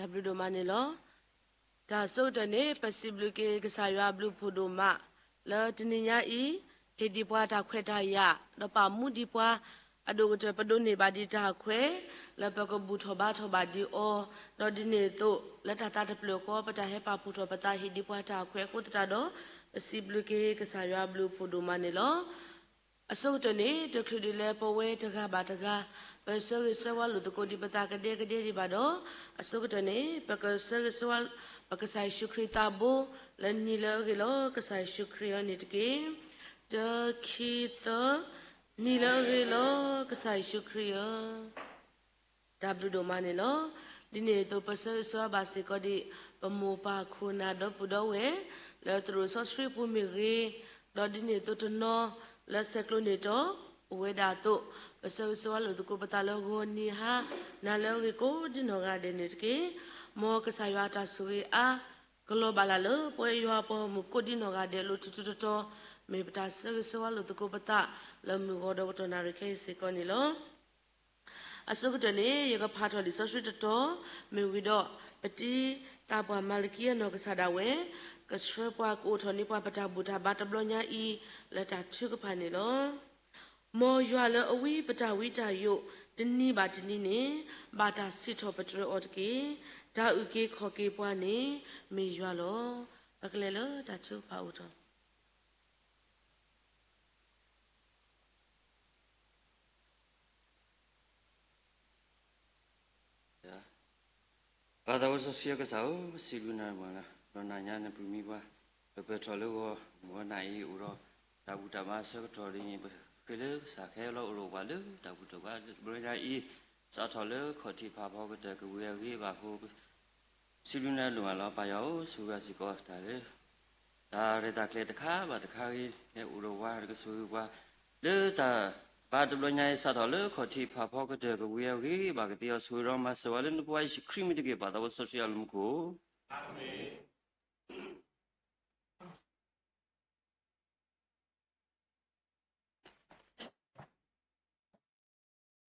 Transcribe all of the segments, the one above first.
တၢ်ဘျုးဒိၣ်မးန့ၣ်လီၤ. တၢ်ဆိကတၢၢ်န့ၣ် ပစံးဘျုးက့ၤကစၢ်ယွၤအဘျုးအဖှိၣ်ဒိၣ်မး လၢတနံၤညါအံၤ ဟ့ၣ်ဒံးပှၤတၢ်ခွဲးတၢ်ယာ် ဒီးပာ်မူဒံးပှၤ အဒိၣ်ကတၢၢ်ပဒိးန့ၢ်ဘၣ်ဒံးတၢ်ခွဲး လၢပကဘူၣ်ထီၣ်ဘါထီၣ်ဘၣ်ဒံးအီၤ, ဒီးဒ်န့ၣ်အသိး လၢတၢ်သးတဖျၢၣ်ဃီ ပတၢ်ဟဲပာ်ဖှိၣ်ထီၣ်ပသးဟ့ၣ်ဒံးပှၤတၢ်ခွဲးအဃိသတးဒီး ပစံးဘျုးက့ၤကစၢ်ယွၤအဘျုးအဖှိၣ်ဒိၣ်မးန့ၣ်လီၤ. အဆိကတၢၢ်န့ၣ် တချုးဒံးလၢပဝဲတဂၤဘၣ်တဂၤ ပဆၢဂ့ၤဆၢဝါလိာ်သကိးဒံးပသးကဒဲကဒဲဒံးဘၣ်ဒီး အဆိကတၢၢ်န့ၣ် ပကဆၢဂ့ၤဆၢဝါ ပကစၢ်ယ့ၣ်ၡူးခရံာ်သးဘိ လၢနံၤလၢအဂ့ၢ်လီၤ ကစၢ်ယ့ၣ်ၡူးခရံာ်အံၤန့ၣ်တက့ၢ်. တၢ ခံ သၢ, နံၤလၢအဂ့ၢ်လီၤ ကစၢ်ယ့ၣ်ၡူးခရံာ်ဧၢ တၢ်ဘျုးဒိၣ်မးန့ၣ်လီၤ. ဒ်န့ၣ်အသိး ပဆၢဂ့ၤဆၢဝါဘၣ်စ့ၢ်ကီးဒံး ပမိၢ်ပၢ်ခိၣ်နၢ်ဒီပုၢ်ဒီဝဲၢ် လၢသရိာ်စီဆှံပူၤမ့ၢ်ဂ့ၤ, ဒီးဒ်န့ၣ်အသိးတနီၤ လၢဆဲးကျိးန့ၢ်တီၤ အိၣ်ဝဲဒၣ်အသိး, ပဆၢဂ့ၤဆၢဝါလိာ်သကိးပသးလၢဂီၤနံၤဟါ နၤလၢအဂ့ၤကိးဒ်နီၢ်ဂၤဒဲးန့ၣ်တက့ၢ်. မ်ကစၢ်ယွၤအတၢ်ဆိၣ်ဂ့ၤအါ ကလီၤဘၣ်လၢ်လၢ ပဝဲယွၤအပှၤဂီၢ်မုၢ်ကိးဒ်နီၢ်ဂၤဒဲးအလိၤထူထူတီတီ, မ့ၢ်ပတၢ်ဆၢဂ့ၤဆၢဝါလိာ်သကိးပသး လၢမုၢ်ဂီၤဒီးကတီၢ်နၣ်ရံၣ်ခဲအံၤစ့ၢ်ကီးန့ၣ်လီၤ. အဆိကတၢၢ်န့ၣ် ယကဖးထီၣ်လံာ်စီဆှံတတီၤ မ့ၢ်ဝံၤဒီး ပတံၤသးပှၢ်မၤလကံအနီၢ်ကစၢ်ဒၣ်ဝဲ ကဆှၢပှၤကအိၣ်ထီၣ်န့ၢ်ပှၤပတၢ်ဘူၣ်တၢ်ဘါတဘျီညါအံၤ လၢတၢ်ထုကဖၣ်န့ၣ်လီၤ. မ်ယွၤလၢအဝံပတၢ်ဝံတၢ်ယိး တနံၤဘၣ်တနံၤန့ၣ် ဘၣ်တၢ်စံးထီၣ်ပတြၢၤအီၤတက့ၢ်. တၢ်အုၣ်က့ၤခီၣ်က့ၤပှၤန့ၣ် မ့ၢ်ယွၤလီၤ. ပကလဲၤလၢတၢ်ထုကဖၣ်အိၣ်ထီၣ် ပၢ်သးဝဲစီဆှံကစၢ်ဧၢ, ပစံးဘျုးနၤမး, ဒီးနၤညါနပုၢ်မံပှၤ ပပၢၢ်ထီၣ်လၢဂီၤမုၢ်နၤအံၤ အိၣ်ဒီးတၢ်ဘူၣ်တၢ်ဘါအဆၢကတီၢ်ဒ်အံၤ, ပဃ့လၢကစၢ်ခဲလၢာ်အိၣ်ဒီးပှၤလၢတၢ်ဘူၣ်တၢ်ဘါတဘျီညါအံၤ, စးထီၣ်လၢခီၣ်ထံးဖးဖီကတၢၢ်ကဝံၤအဂ့ၤဘၣ်အဃိ စံးဘျုးနၤဒိၣ်မးလီၤ. ပၢ်ယွၤဧၢ, ဆိၣ်ဂ့ၤစ့ၢ်ကီးတၢ်လၢ တၢ်ရဲၣ်တၢ်ကျဲၤတခါဘၣ်တခါဂ့ၤ လဲၤအိၣ်ဒီးပှၤတကဆိၣ်ဂ့ၤပှၤ လၢတၢ်ဘါတဘျီညါအံၤ စးထီၣ်လၢခီၣ်ထံးဖးဖီကတၢၢ်ကဝံၤအဂ့ၤဘၣ်ကသ့အီၤ ဆိၣ်ဂ့ၤဒီးမၤစၢၤဝဲလၢနဖိယ့ၣ်ၡူးခရံာ်မံၤတက့ၢ်. ပၢ်သးဝဲစီဆှံအလၢမူခိၣ်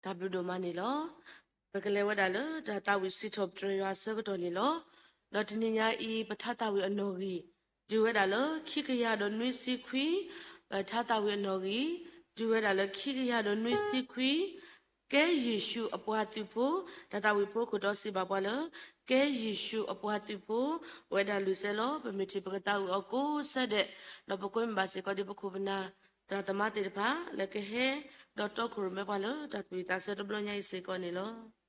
တၢ်ဘျုးဒိၣ်မးန့ၣ်လီၤ. ပကလဲၤဝဲဒၣ်လၢတၢ်သးဝံၣ်စံးထီၣ်ပတြၢၤယွၤအဆၢကတီၢ်န့ၣ်လီၤ. ဒီးတနံၤညါအံၤ ပထါသးဝံၣ်အနီၣ်ဂံၢ် တုၤဝဲဒၣ်လၢခံကယၤဒီးနွံဆံခွံ, ပထါသးဝံၣ်အနီၣ်ဂံၢ် တုၤဝဲဒၣ်လၢခံကယၤဒီးနွံဆံခွံ, ကဲယ့ၣ်ၡူးအပှၤသုးဖိ, တၢ်သးဝံၣ်ဖိခိၣ်တီစံးဘၣ်ပှၤလၢ ကဲယ့ၣ်ၡူးအပှၤသုးဖိ, အိၣ်ဝဲဒၣ်လွံၢ်ဆဲလီၤ. ပမ့ၢ်ထံၣ်ပကသးဝံၣ်အီၤကိးဆၢဒဲး, ဒီးပကွဲမုာ်ဘၣ်စ့ၢ်ကီးဒ်ပခိၣ်ပနၢ် သရၣ်သမါသ့ၣ်တဖၣ် လၢကဟဲဒီးတီခိၣ်ရိၣ်မဲပှၤလၢတၢ်သူၣ်ဝံၣ်သးဆၢတဘျီညါအံၤစ့ၢ်ကီးန့ၣ်လီၤ.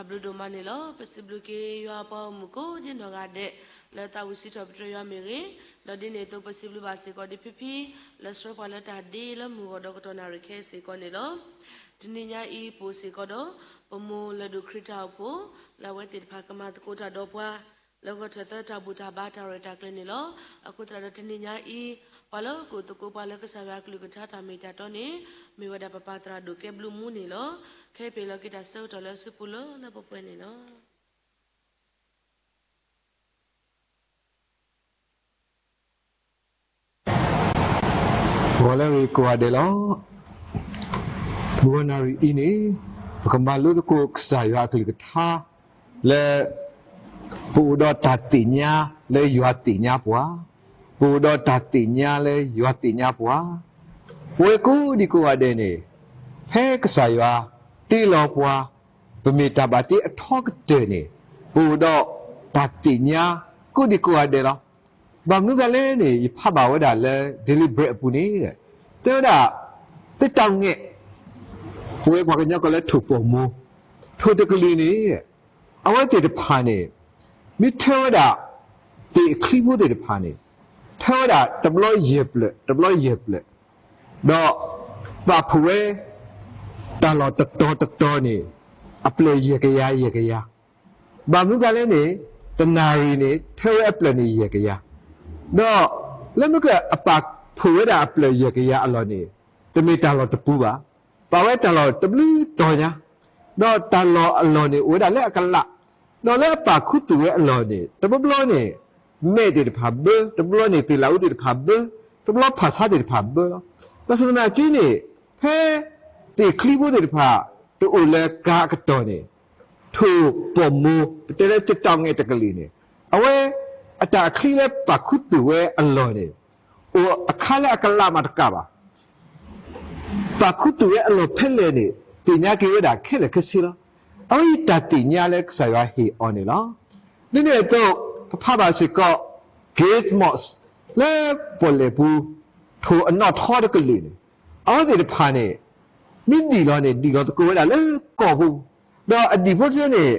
တၢ်ဘျုးဒိၣ်မးန့ၣ်လီၤ. ပစံးဘျုးက့ၤယွၤအပှၤဂီၢ်မုၢ်ကိးဒ်နီၢ်ဂၤဒဲး လၢသးဝံၣ်စံးထီၣ်ပတြၢၤယွၤမ့ၢ်ဂ့ၤ, ဒီးဒ်န့ၣ်အသိးပစံးဘျုးဘၣ်စ့ၢ်ကီးဒ်ဖံဖံ လၢဆှၢပှၤလၢတၢ်ဒ့လၢမုၢ်ဂီၤဒီကတီၢ်နၣ်ရံၣ်ခဲအံၤစ့ၢ်ကီးန့ၣ်လီၤ. တနံၤညါအံၤပအိၣ်စ့ၢ်ကီးဒီး ပမိၢ်လၢဒိၣ်ခရံာ်တၢ်အိၣ်ဖှိၣ် လၢအဝဲသ့ၣ်တဖၣ်ကမၤသကိးတၢ်ဒီးပှၤ လၢဂီၢ်ထၢၣ်သၢတၢ်ဘူၣ်တၢ်ဘါတၢ်ရဲၣ်တၢ်ကျဲၤန့ၣ်လီၤ. အဃိသတးဒီးတနံၤညါအံၤ ပှၤလၢကအိၣ်သကိးပှၤလၢကစၢ်ယွၤအကလုၢ်ကထါတၢ်မ့ၢ်တၢ်တီန့ၣ် မ့ၢ်ဝဲဒၣ်ပပၢ်သရၣ်ဒိၣ်ကဲဘျုးမူန့ၣ်လီၤ. ခဲအံၤပဟဲလီၤက့ၤတၢ်ဆၢကတီၢ်လၢအစုပူၤလၢလၢပှဲၤပှဲၤန့ၣ်လီၤ. ဂီၤလၢအဂ့ၤကိးဂၤဒဲးလီၤ. မုၢ်ဂီၤနၣ်ရံၣ်အံၤန့ၣ် ပကမၤလိသကိးကစၢ်ယွၤအကလုၢ်ကထါ လၢ ပအိၣ်ဒီးတၢ်သ့ၣ်ညါလၢယွၤသ့ၣ်ညါပှၤ, ပအိၣ်ဒီးတၢ်သ့ၣ်ညါလၢယွၤသ့ၣ်ညါပှၤ, ပဝဲကိးဒံကိးဂၤဒဲးန့ၣ် ဖဲကစၢ်ယွၤတ့လီၤပှၤ ပမ့ၢ်တၢ်ဘၣ်တ့အထီကတၢၢ်န့ၣ် ပအိၣ်ဒီးတၢ်သ့ၣ်ညါကိးဒံကိးဂၤဒဲးလီၤ. ဘၣ်မနုၤသတးလဲၣ်န့ၣ် ယဖးဘၣ်ဝဲဒၣ်လၢ Daily Bread အပူၤန့ၣ် တဲဝဲဒၣ် သ့ၣ်တၢ်ငဲၣ် ပဝဲပှၤကညီကိးလၢထိၣ်ပိာ်မိၢ်, ထိၣ်တကလုာ်န့ၣ် အဝဲသ့ၣ်တဖၣ်န့ၣ် မ့ၢ်ထၢဝဲဒၣ် သ့ၣ်အချံဖိသ့ၣ်တဖၣ်န့ၣ် ထၢဝဲဒၣ်တဘျီယဲၢ်ဖျၢၣ် တဘျီယဲၢ်ဖျၢၣ်, ဒီးပာ်ဖှိၣ်ဝဲ တၢ်လီၢ်တတီၤတတီၤန့ၣ် အဖျၢၣ်ယဲၢ်ကယၤယဲၢ်ကယၤ, ဘၣ်မနုၤသတးလဲၣ်န့ၣ် တနၣ်ရံၣ်န့ၣ် ထၢဝဲအဖျၢၣ်န့ၣ်ယဲၢ်ကယၤ, ဒီးလၢမ့ၢ်ကအပာ်ဖှိၣ်ဝဲဒၣ်အဖျၢၣ်ယဲၢ်ကယၤအလီၢ်န့ၣ် တမ့ၢ်တၢ်လီၢ်တပူၤဘၣ်, ပာ်ဝဲတၢ်လီၢ်တဘျုးတီၤညါ, ဒီးတၢ်လီၢ်အလီၢ်န့ၣ် အိၣ်ဝဲဒၣ်လၢအကလး, ဒီးလၢအပာ်ခူသူၣ်ဝဲအလီၢ်န့ၣ် တဘျီဘျီန့ၣ် မဲးသ့ၣ်တဖၣ်ဘၢ, တဘျီန့ၣ် သ့ၣ်လၣ်အူသ့ၣ်တဖၣ်ဘၢ, တဘျီဖၣ်ဆါသ့ၣ်တဖၣ်ဘၢလီၤ. ဘၣ်ဆၣ်သနာ်က့န့ၣ် ဖဲသ့ၣ်ချံဖိသ့ၣ်တဖၣ် တအိၣ်လၢကၤအကတီၢ်န့ၣ် ထိၣ်ပိာ်မိၢ် ပတဲလၢသ့ၣ်တၢ်ငဲၣ်တကလုာ်န့ၣ် အဝဲအတၢ်ချံလၢပာ်ခူသူၣ်ဝဲအလီၢ်န့ၣ် အိၣ်အခါလၢအကလးမးတကးဘၣ် ပာ်ခူသူၣ်ဝဲအလီၢ်ဖဲလဲၣ်န့ၣ် သ့ၣ်ညါက့ၤဝဲဒၣ်ခဲလၢာ်ခဲဆ့လီၤ. အဝဲအံၤတၢ်သ့ၣ်ညါလၢကစၢ်ယွၤဟ့ၣ်အီၤန့ၣ်လီၤ. ဒ်န့ၣ်အသိး ပဖးဘၣ်စ့ၢ်ကီး Gate Moth လၢပီၣ်လဲၣ်ပူၤ ထိၣ်အနီၣ်ထီတကလုာ်န့ၣ် အဝဲသ့ၣ်တဖၣ်န့ၣ် မ့ၢ်ဒံၣ်လီၤန့ၣ် ဒံၣ်လီၤသကိးဝဲဒၣ်လၢကီၢ်ပူၤ, ဒီးအဒံၣ်ဖိတသ့န့ၣ်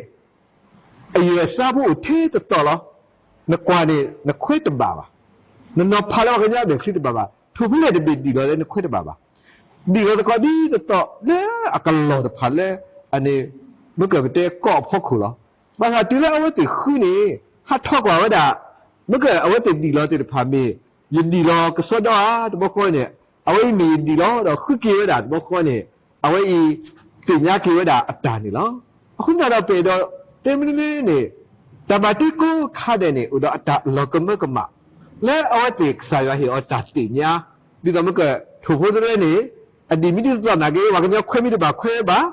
အယဲၢ်အစါဖိအိၣ်ထဲတသီၣ်လီၤ. နကွၢ်န့ၣ် နခွဲးတဘၣ်ဘၣ်. နနီၤဖးလၢပှၤကညီအမဲာ်ချံတဘၣ်ဘၣ်. ထိၣ်ဖဲလဲၣ်တဘ့ၣ်ဒံၣ်လီၤလၢနခွဲးတဘၣ်ဘၣ်. ဒံၣ်လီၤသကိးဒ်တသီၣ်လၢအကလီၢ်တဖၣ်လၢ အန့ၣ် မ့ၢ်ကပတဲကီၢ်အဖီခိၣ်လီၤ. ဘၣ်ဆၣ်တုၤလၢအဝဲသ့ၣ်ဃုန့ၣ် ဟးထီၣ်ကွၢ်ဝဲဒၣ် မ့ၢ်ကအဝဲသ့ၣ်ဒံၣ်လီၤသ့ၣ်တဖၣ်မ့ၢ် ယဒံၣ်လီၤကစီဒီဧါ တဘျီဃီန့ၣ် အဝဲအံၤမ့ၢ်ယဒံၣ်လီၤဒီးဃုက့ၤဝဲဒၣ်တဘျီဃီန့ၣ် အဝဲအံၤ သ့ၣ်ညါက့ၤဝဲဒၣ်အတၢ်န့ၣ်လီၤ. အဃိသတးဒီးပအဲၣ်ဒိးတဲမနုၤလဲၣ်န့ၣ် တၢ်ဘၣ်တ့ကိးခါဒဲးန့ၣ် အိၣ်ဒီးအတၢ်လီၤကမၢကမၣ် လၢအဝဲသ့ၣ်ကစၢ်ယွၤဟ့ၣ်အီၤတၢ်သ့ၣ်ညါ ဒ်သိးမ့ၢ်ကထိၣ်ဖိတရဲန့ၣ် အဒံၣ်မ့ၢ်ဒ်သိးသနာ်က့ ပှၤကညီခွဲးမ့ၢ်တဘၣ်ခွဲးဝဲဘၣ်.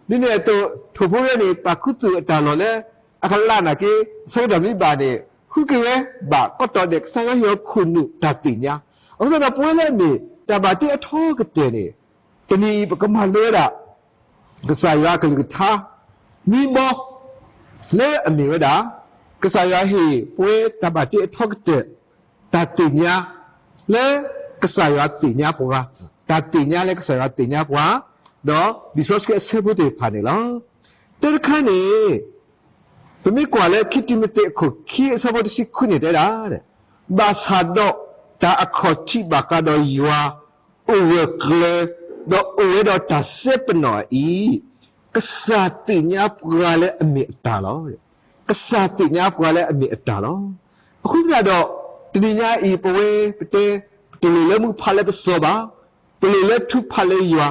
ဒ်န့ၣ်အသိး ထိၣ်ဖိတရဲန့ၣ် ပာ်ခူသူၣ်အတၢ်လီၢ်လၢ အကလးနာ်က့ ဆၢကတီၢ်မ့ၢ်ဘၣ်န့ၣ် ဃုက့ၤဝဲဘၣ်ကီးတီၤဒဲး ကစၢ်ယွၤဟ့ၣ်အီၤခိၣ်နူာ်တၢ်သ့ၣ်ညါ. အဃိသတးဒီးပဝဲလၢအမ့ၢ် တၢ်ဘၣ်တ့အထီကတၢၢ်န့ၣ် တနံၤအံၤပကမၤလိဝဲဒၣ် ကစၢ်ယွၤအကလုၢ်ကထါ မံဘီ လၢအမ့ၢ်ဝဲဒၣ် ကစၢ်ယွၤဟ့ၣ်ပဝဲတၢ်ဘၣ်တ့အထီကတၢၢ် တၢ်သ့ၣ်ညါ လၢကစၢ်ယွၤသ့ၣ်ညါပှၤ, တၢ်သ့ၣ်ညါလၢကစၢ်ယွၤသ့ၣ်ညါပှၤ, ဒီးလံာ်စီဆှံအဆၢဖိသ့ၣ်တဖၣ်န့ၣ်လီၤ. တၢ်တခါန့ၣ် ပမ့ၢ်ကွၢ်လၢခံတံၤမသ့းအခိၣ်ခံအဆၢဖိတဆံခွံန့ၣ်တဲဒၣ်, ဘၣ်ဆၣ်ဒီးတၢ်အခီၣ်ထံးဘၣ်ဃးဒီးယွၤ အိၣ်ဂၢၢ်ကျၢၤ ဒီးအိၣ်ဝဲဒီးတၢ်စဲပနီၣ်အံၤ, ကစၢ်သ့ၣ်ညါပှၤလၢအမ့ၢ်အတၢ်လီၤ. ကစၢ်သ့ၣ်ညါပှၤလၢအမ့ၢ်အတၢ်လီၤ. အဃိသတးဒီး တနံၤညါအံၤ ပဝဲပတဲ ပတလိၣ်လၢမူဖးလၢပစီၤဘၣ်, ပလိၣ်လၢထုကဖၣ်လၢယွၤ,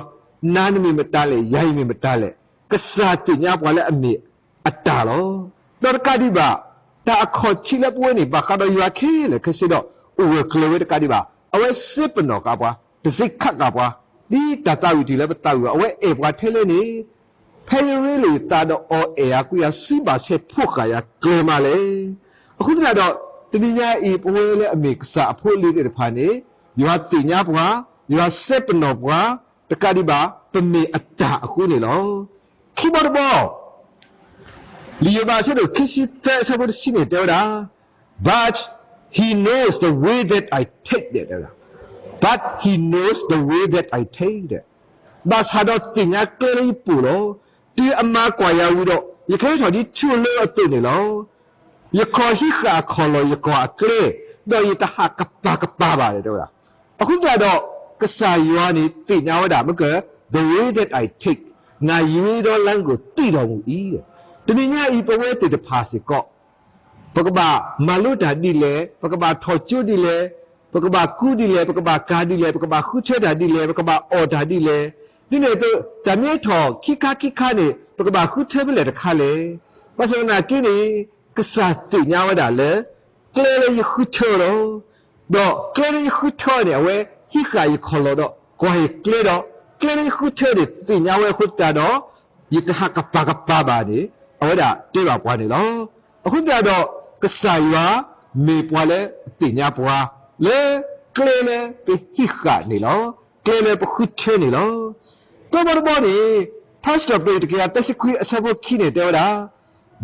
နၤနမ့ၢ်မတၤလဲၣ်, ယၤယမ့ၢ်မတၤလဲၣ်, ကစၢ်သ့ၣ်ညါပှၤလၢအမ့ၢ်အတၢ်လီၤ. ဒီးတကးဒံးဘၣ် တၢ်အခီၣ်ထံးလၢပဝဲန့ၣ် ဘၣ်ဃးဒီးယွၤခဲလၢာ်ခဲဆ့ဒီး အိၣ်ဂၢၢ်ကျၢၤဝဲတကးဒံးဘၣ် အဝဲစဲပနီၣ်ဃာ်ပှၤ, တစ့ခးဃာ်ပှၤ, ဒ်တၢ်သးဝံၣ်တ့ၢ်လၢပသးဝံၣ်အီၤ အဝဲအဲၣ်ပှၤထဲလဲၣ်န့ၣ် ဖဲယရ့လိာ်ယသးဒီးအီၤအဲၣ်ယၤကွံယၤ စံးဘၣ်ဆဲးဖှိၣ်ဃာ်ယၤကျဲၤမးလဲၣ်. အဃိသတးဒီး တနံၤညါအံၤ ပဝဲလၢအမ့ၢ်ကစၢ်အဖိအလံၤသ့ၣ်တဖၣ်န့ၣ် ယွၤသ့ၣ်ညါပှၤ, ယွၤစဲပနီၣ်ပှၤ, တကးဒံးဘၣ် ပမ့ၢ်အတၢ်အဃိန့ၣ်လီၤ. ခံဘီတဘီ လံာ်ယိၤဘးအဆၢဒိၣ်ခံဆံသၢအဆၢဖိတဆံန့ၣ်တဲဝဲဒၣ်, But he knows the way that I take တဲဝဲဒၣ်, But he knows the way that I take တဲ, ဘၣ်ဆၣ်ဒီးသ့ၣ်ညါကျဲလၢယပူၤလီၤ. တုၤအမၤကွၢ်ယၤဝံၤဒီး ယကဟဲထီၣ်ဒ်ထံဧိၤလၢအသိးန့ၣ်လီၤ. ယခီၣ်ဟံးဃာ်အခီၣ်လီၢ်, ယကီၢ်အကျဲ, ဒီးယတဟးကပၤကပၤဘၣ် တဲဝဲဒၣ်. အဃိသတးဒီး ကစၢ်ယွၤန့ၣ်သ့ၣ်ညါဝဲဒၣ် မ့ၢ်က the way that I take, ငါရွေးသောလမ်းကိုသိတော်မူ၏. တနံၤညါအံၤ ပဝဲသ့ၣ်တဖၣ်စ့ၢ်ကီး ပကဘၣ်မၤလိတၢ်ဒ်လဲၣ်, ပကဘၣ်ထီၣ်ကၠိဒ်လဲၣ်, ပကဘၣ်ကူဒ်လဲၣ်, ပကဘၣ်ကၤဒ်လဲၣ်, ပကဘၣ်ဃုထၢတၢ်ဒ်လဲၣ်, ပကဘၣ်အီၣ်တၢ်ဒ်လဲၣ်, ဒ်န့ၣ်အသိး တၢ်မ့ၢ်ထီၣ်ခံခါခံခါန့ၣ် ပကဘၣ်ဃုထၢဖဲလဲၣ်တခါလဲၣ်. ဘၣ်ဆၣ်သနာ်က့န့ၣ် ကစၢ်သ့ၣ်ညါဝဲဒၣ်လၢ ကျဲလၢယဃုထၢလီၤ. ဒီးကျဲလၢယဃုထၢန့ၣ် အဝဲဟံးဃာ်ယခီၣ်လီၢ်ဒီး ကွၢ်ယကျဲဒီး ကျဲလၢယဃုထၢန့ၣ် သ့ၣ်ညါဝဲအဃိသတးဒီး ယတဟးကပၤကပၤဘၣ်န့ၣ် အဝဲဒၣ်တဲဘၣ်ပှၤန့ၣ်လီၤ. အဃိသတးဒီး ကစၢ်ယွၤမ့ၢ်ပှၤလၢအသ့ၣ်ညါပှၤ လၢကျဲလၢပဟံးဃာ်န့ၣ်လီၤ. ကျဲလၢပဃုထၢန့ၣ်လီၤ. သၢဘီတဘီန့ၣ် ထါစံးထီၣ်ပတြၢၤတကယၤသၢဆံခွံအဆၢဖိခံန့ၣ် တဲဝဲဒၣ်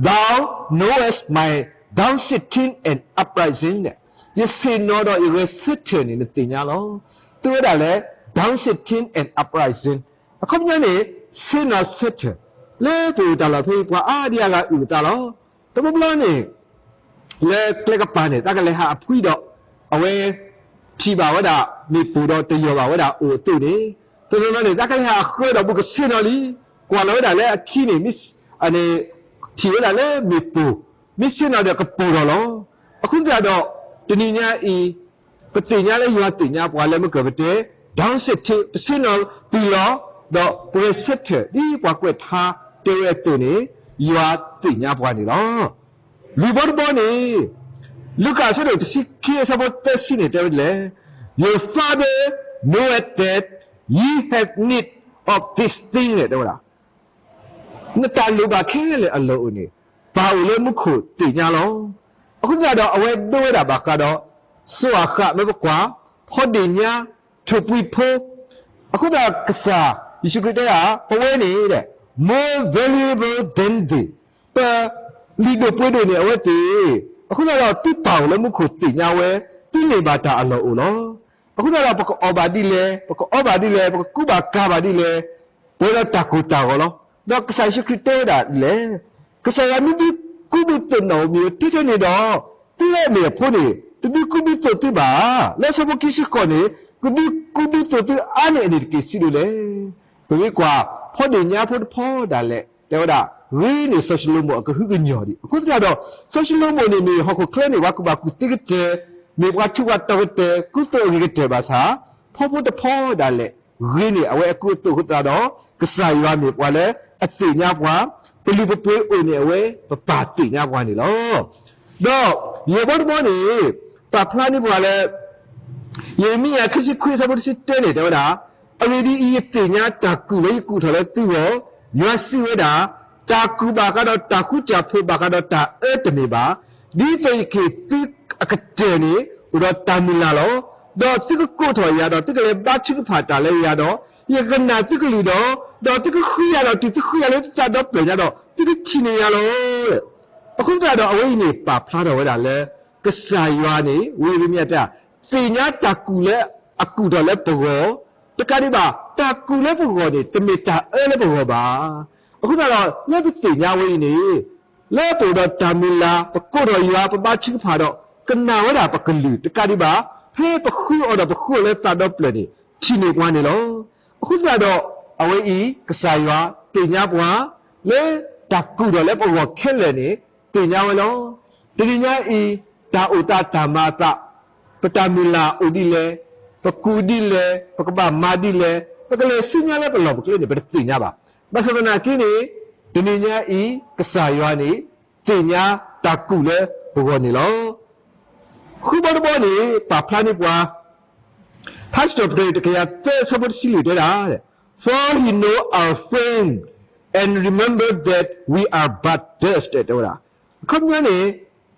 Thou knowest my down sitting and uprising န့ၣ် ယဆ့ၣ်နီၤဒီးယဂဲၤဆၢထၢၣ်န့ၣ် နသ့ၣ်ညါလီၤ. သုဝဲဒၣ်လဲၣ် down sitting and uprising အခီပညီန့ၣ် ဆ့ၣ်နီၤဆၢထၢၣ် လၢပအိၣ်တၢ်လီၢ်ဖဲအံၤ ပှၤအါဒံအါဂၤအုၣ်အသးလီၤ. တဘျီဘျီန့ၣ် လၢကျဲကပၤန့ၣ် တၢ်ကလဲၤဟးအဖှံဒီး အဝဲ ထံၣ်ဘၣ်ဝဲဒၣ်မ့ၣ်ပိၢ်ဒီးတယီၢ်ဘၣ်ဝဲဒၣ်အိၣ်အသိးန့ၣ်, တနီၤနီၤန့ၣ် တၢ်ကလဲၤဟးအဃၢဒီးဘူးကဆ့ၣ်နီၤလံ, ကွၢ်လီၤဝဲဒၣ်လၢအခံန့ၣ် မ့ၢ် ထံၣ်ဝဲဒၣ်လၢမ့ၣ်ပိၢ် မ့ၢ်ဆ့ၣ်နီၤဒီးကပိၢ်ထီၣ်လီၤ. အဃိသတးဒီး တနံၤညါအံၤ ပသ့ၣ်ညါလၢယွၤသ့ၣ်ညါပှၤလၢမ့ၢ်ကပတဲ down sitting ပဆ့ၣ်နီၤတုၤလီၤ, ဒီးပဂဲၤဆၢထၢၣ် ဒ်ပှၤကွဲးထါတဲဝဲအသိးန့ၣ် ယွၤသ့ၣ်ညါပှၤန့ၣ်လီၤ. လွံၢ်ဘီတဘီန့ၣ် လူၤကၣ်အဆၢဒိၣ်တဆံခံအဆၢဖိသၢဆံန့ၣ် တဲဝဲဒ်လဲၣ်, Your Father knoweth that ye have need of these things န့ၣ် တဲဝဲဒၣ် နတၢ်လိၣ်ဘၣ်ခဲလၢာ်အလီၢ်အိၣ်န့ၣ် ပၢ်အိၣ်လၢမူခိၣ်သ့ၣ်ညါလီၤ. အဃိသတးဒီး အဝဲဒိဝဲဒၣ်ဘၣ်ဃးဒီး စိၤအဃၣ်မ့ၢ်ပကွၢ် ဖီဒ့ၣ်ညါ ထိၣ်ပှံၤဖိ အဃိသတးဒီးကစၢ်ယ့ၣ်ၡူးခရံာ်တဲဒၣ် ပဝဲန့ၣ် more valuable than they ပလုၢ်ဒိၣ်ပှ့ၤဒိၣ်န့ၢ်အဝဲသ့ၣ်, အဃိသတးဒီး သုပၢ်အိၣ်လၢမူခိၣ်သ့ၣ်ညါဝဲ, သုန့ၢ်ဘၣ်တၢ်အလီၢ်အိၣ်လီၤ. အဃိသတးဒီး ပကအီၣ်ဘၣ်ဒ်လဲၣ်, ပကအီဘၣ်ဒ်လဲၣ်, ပကကူဘၣ်ကၤဘၣ်ဒ်လဲၣ်, ပှဲၤဒီးတၢ်ကိၢ်တၢ်ဂီၤလီၤ. ဒီးကစၢ်ယ့ၣ်ၡူးခရံာ်တဲဝဲဒၣ်ဒ်လဲၣ်, ကစၢ်ယွၤမ့ၢ်ဒုးကူဒုးသိးနီၣ်ဧိၤမ့ၢ်ထဲထဲန့ၣ်ဒီး, သုဝဲအမ့ၢ်အဖိန့ၣ် တဒုးကူဒုးသိးသုဘၣ်. လၢအဆၢဖိခံဆံဃိးန့ၣ် ကဒုးကူဒုးသိးသုအါန့ၢ်အန့ၣ်တက့ၢ်ဆံးဒိၣ်လဲၣ်. ပမ့ၢ်ကွၢ် ဖီဒ့ၣ်ညါဖိတဖီဒၣ်လဲာ် တဲဝဲဒၣ် ဂ့ၤန့ၢ်စီၤၡလိၤမိၣ်အကဟုကညီၢ်ဒံး. အဃိသတးဒီး စီၤၡလိၤမိၣ်န့ၣ်မ့ၢ်ဟီၣ်ခိၣ်ချၢန့ၣ် ပှၤကူၣ်ဘၣ်ကူၣ်သ့ကတၢၢ်, မ့ၢ်ပှၤထူးပှၤတီၤကတၢၢ်, ကူသိးအဂ့ၤကတၢၢ်ဘၣ်ဆၣ်, ဖီဖိတဖီဒၣ်လဲာ် ဂ့ၤန့ၢ်အဝဲအကူအသိးအဃိသတးဒီး ကစၢ်ယွၤမ့ၢ်ပှၤလၢအသ့ၣ်ညါပှၤ, ပလုၢ်ပပှ့ၤအိၣ်န့ၢ်အဝဲ ပပၢ်သ့ၣ်ညါပှၤန့ၣ်လီၤ. ဒီးယဲၢ်ဘီတဘီန့ၣ် ပာ်ဖျါန့ၢ်ပှၤလၢ ယံးရမံယၤခံဆံခွံအဆၢဖိတဆံတၢန့ၣ် တဲဝဲဒၣ်, အဂ့ၢ်ဒ်အံၤ, ယသ့ၣ်ညါတၢ်ကူၣ်လၢယကူၣ်ထီၣ်လၢသုဂီၢ်, ယွၤစံးဝဲဒၣ်, တၢ်ကူၣ်ဘၣ်ဃးဒီးတၢ်ဃူတၢ်ဖိးဘၣ်ဃးဒီးတၢ်အၢတမ့ၢ်ဘၣ်, ဒ်သိးယကဟ့ၣ်သုအကတၢၢ်န့ၣ် အိၣ်ဒီးတၢ်မုၢ်လၢ်လီၤ. ဒီးသုကကိးထီၣ်ယၤဒီး သုကလဲၤဘါထုကဖၣ်တၢ်လၢယၤဒီး, ယကကနၣ်သုကလုၢ်ဒီး, ဒီးသုကဃုယၤဒီးတုၤသုဃုယၤလၢသုသးဒီဖျၢၣ်ညါဒီး သုကထံၣ်န့ၢ်ယၤလီၤ. အဃိသတးဒီးအဝဲအံၤန့ၣ် ပာ်ဖျါထီၣ်ဝဲဒၣ်လၢ ကစၢ်ယွၤန့ၣ် ဝံယံးရမံယၤတဲ သ့ၣ်ညါတၢ်ကူၣ်လၢအကူၣ်ထီၣ်လၢပဂီၢ်, တကးဒံးဘၣ် တၢ်ကူၣ်လၢပဂီၢ်န့ၣ် တမ့ၢ်တၢ်အၢလၢပဂီၢ်ဘၣ်. အဃိသတးဒီး လၢပသ့ၣ်ညါဝဲအံၤန့ၣ် လၢပအိၣ်ဒီးတၢ်မုၢ်လၢ် ပကိးထီၣ်ယွၤ ပဘါထုကဖၣ်ဒီး ကနၣ်ဝဲဒၣ်ပကလုၢ် တကးဒံးဘၣ် ဖဲပဃုအီၤဒီးပဃုအီၤလၢသးဒီဖျၢၣ်န့ၣ် ထံၣ်န့ၢ်ပှၤန့ၣ်လီၤ. အဃိသတးဒီး အဝဲအံၤ ကစၢ်ယွၤသ့ၣ်ညါပှၤ လၢတၢ်ကူၣ်ထီၣ်လၢပဂီၢ်ခဲလၢာ်န့ၣ် သ့ၣ်ညါဝဲလီၤ. တနံၤညါအံၤ တၢ်အိၣ်သးတၢ်မၤအသး ပတၢ်မုၢ်လၢ်အိၣ်ဒ်လဲၣ်, ပကူၣ်ဒ်လဲၣ်, ပကဘၣ်မၤဒ်လဲၣ်, ပကလဲၤဆူညါလၢပလီၢ်ပကျဲန့ၣ် ပတသ့ၣ်ညါဘၣ်. ဘၣ်ဆၣ်သနာ်က့န့ၣ် တနံၤညါအံၤ ကစၢ်ယွၤန့ၣ် သ့ၣ်ညါတၢ်ကူၣ်လၢပဂီၢ်န့ၣ်လီၤ. ဃုဘီတဘီန့ၣ် ပာ်ဖျါန့ၢ်ပှၤ ထါစံးထီၣ်ပတြၢၤတကယၤသၢအဆၢဖိတဆံလွံၢ်တဲဒၣ်, For he know our frame and remember that we are but dust တဲဝဲဒၣ်. အခီပညီန့ၣ်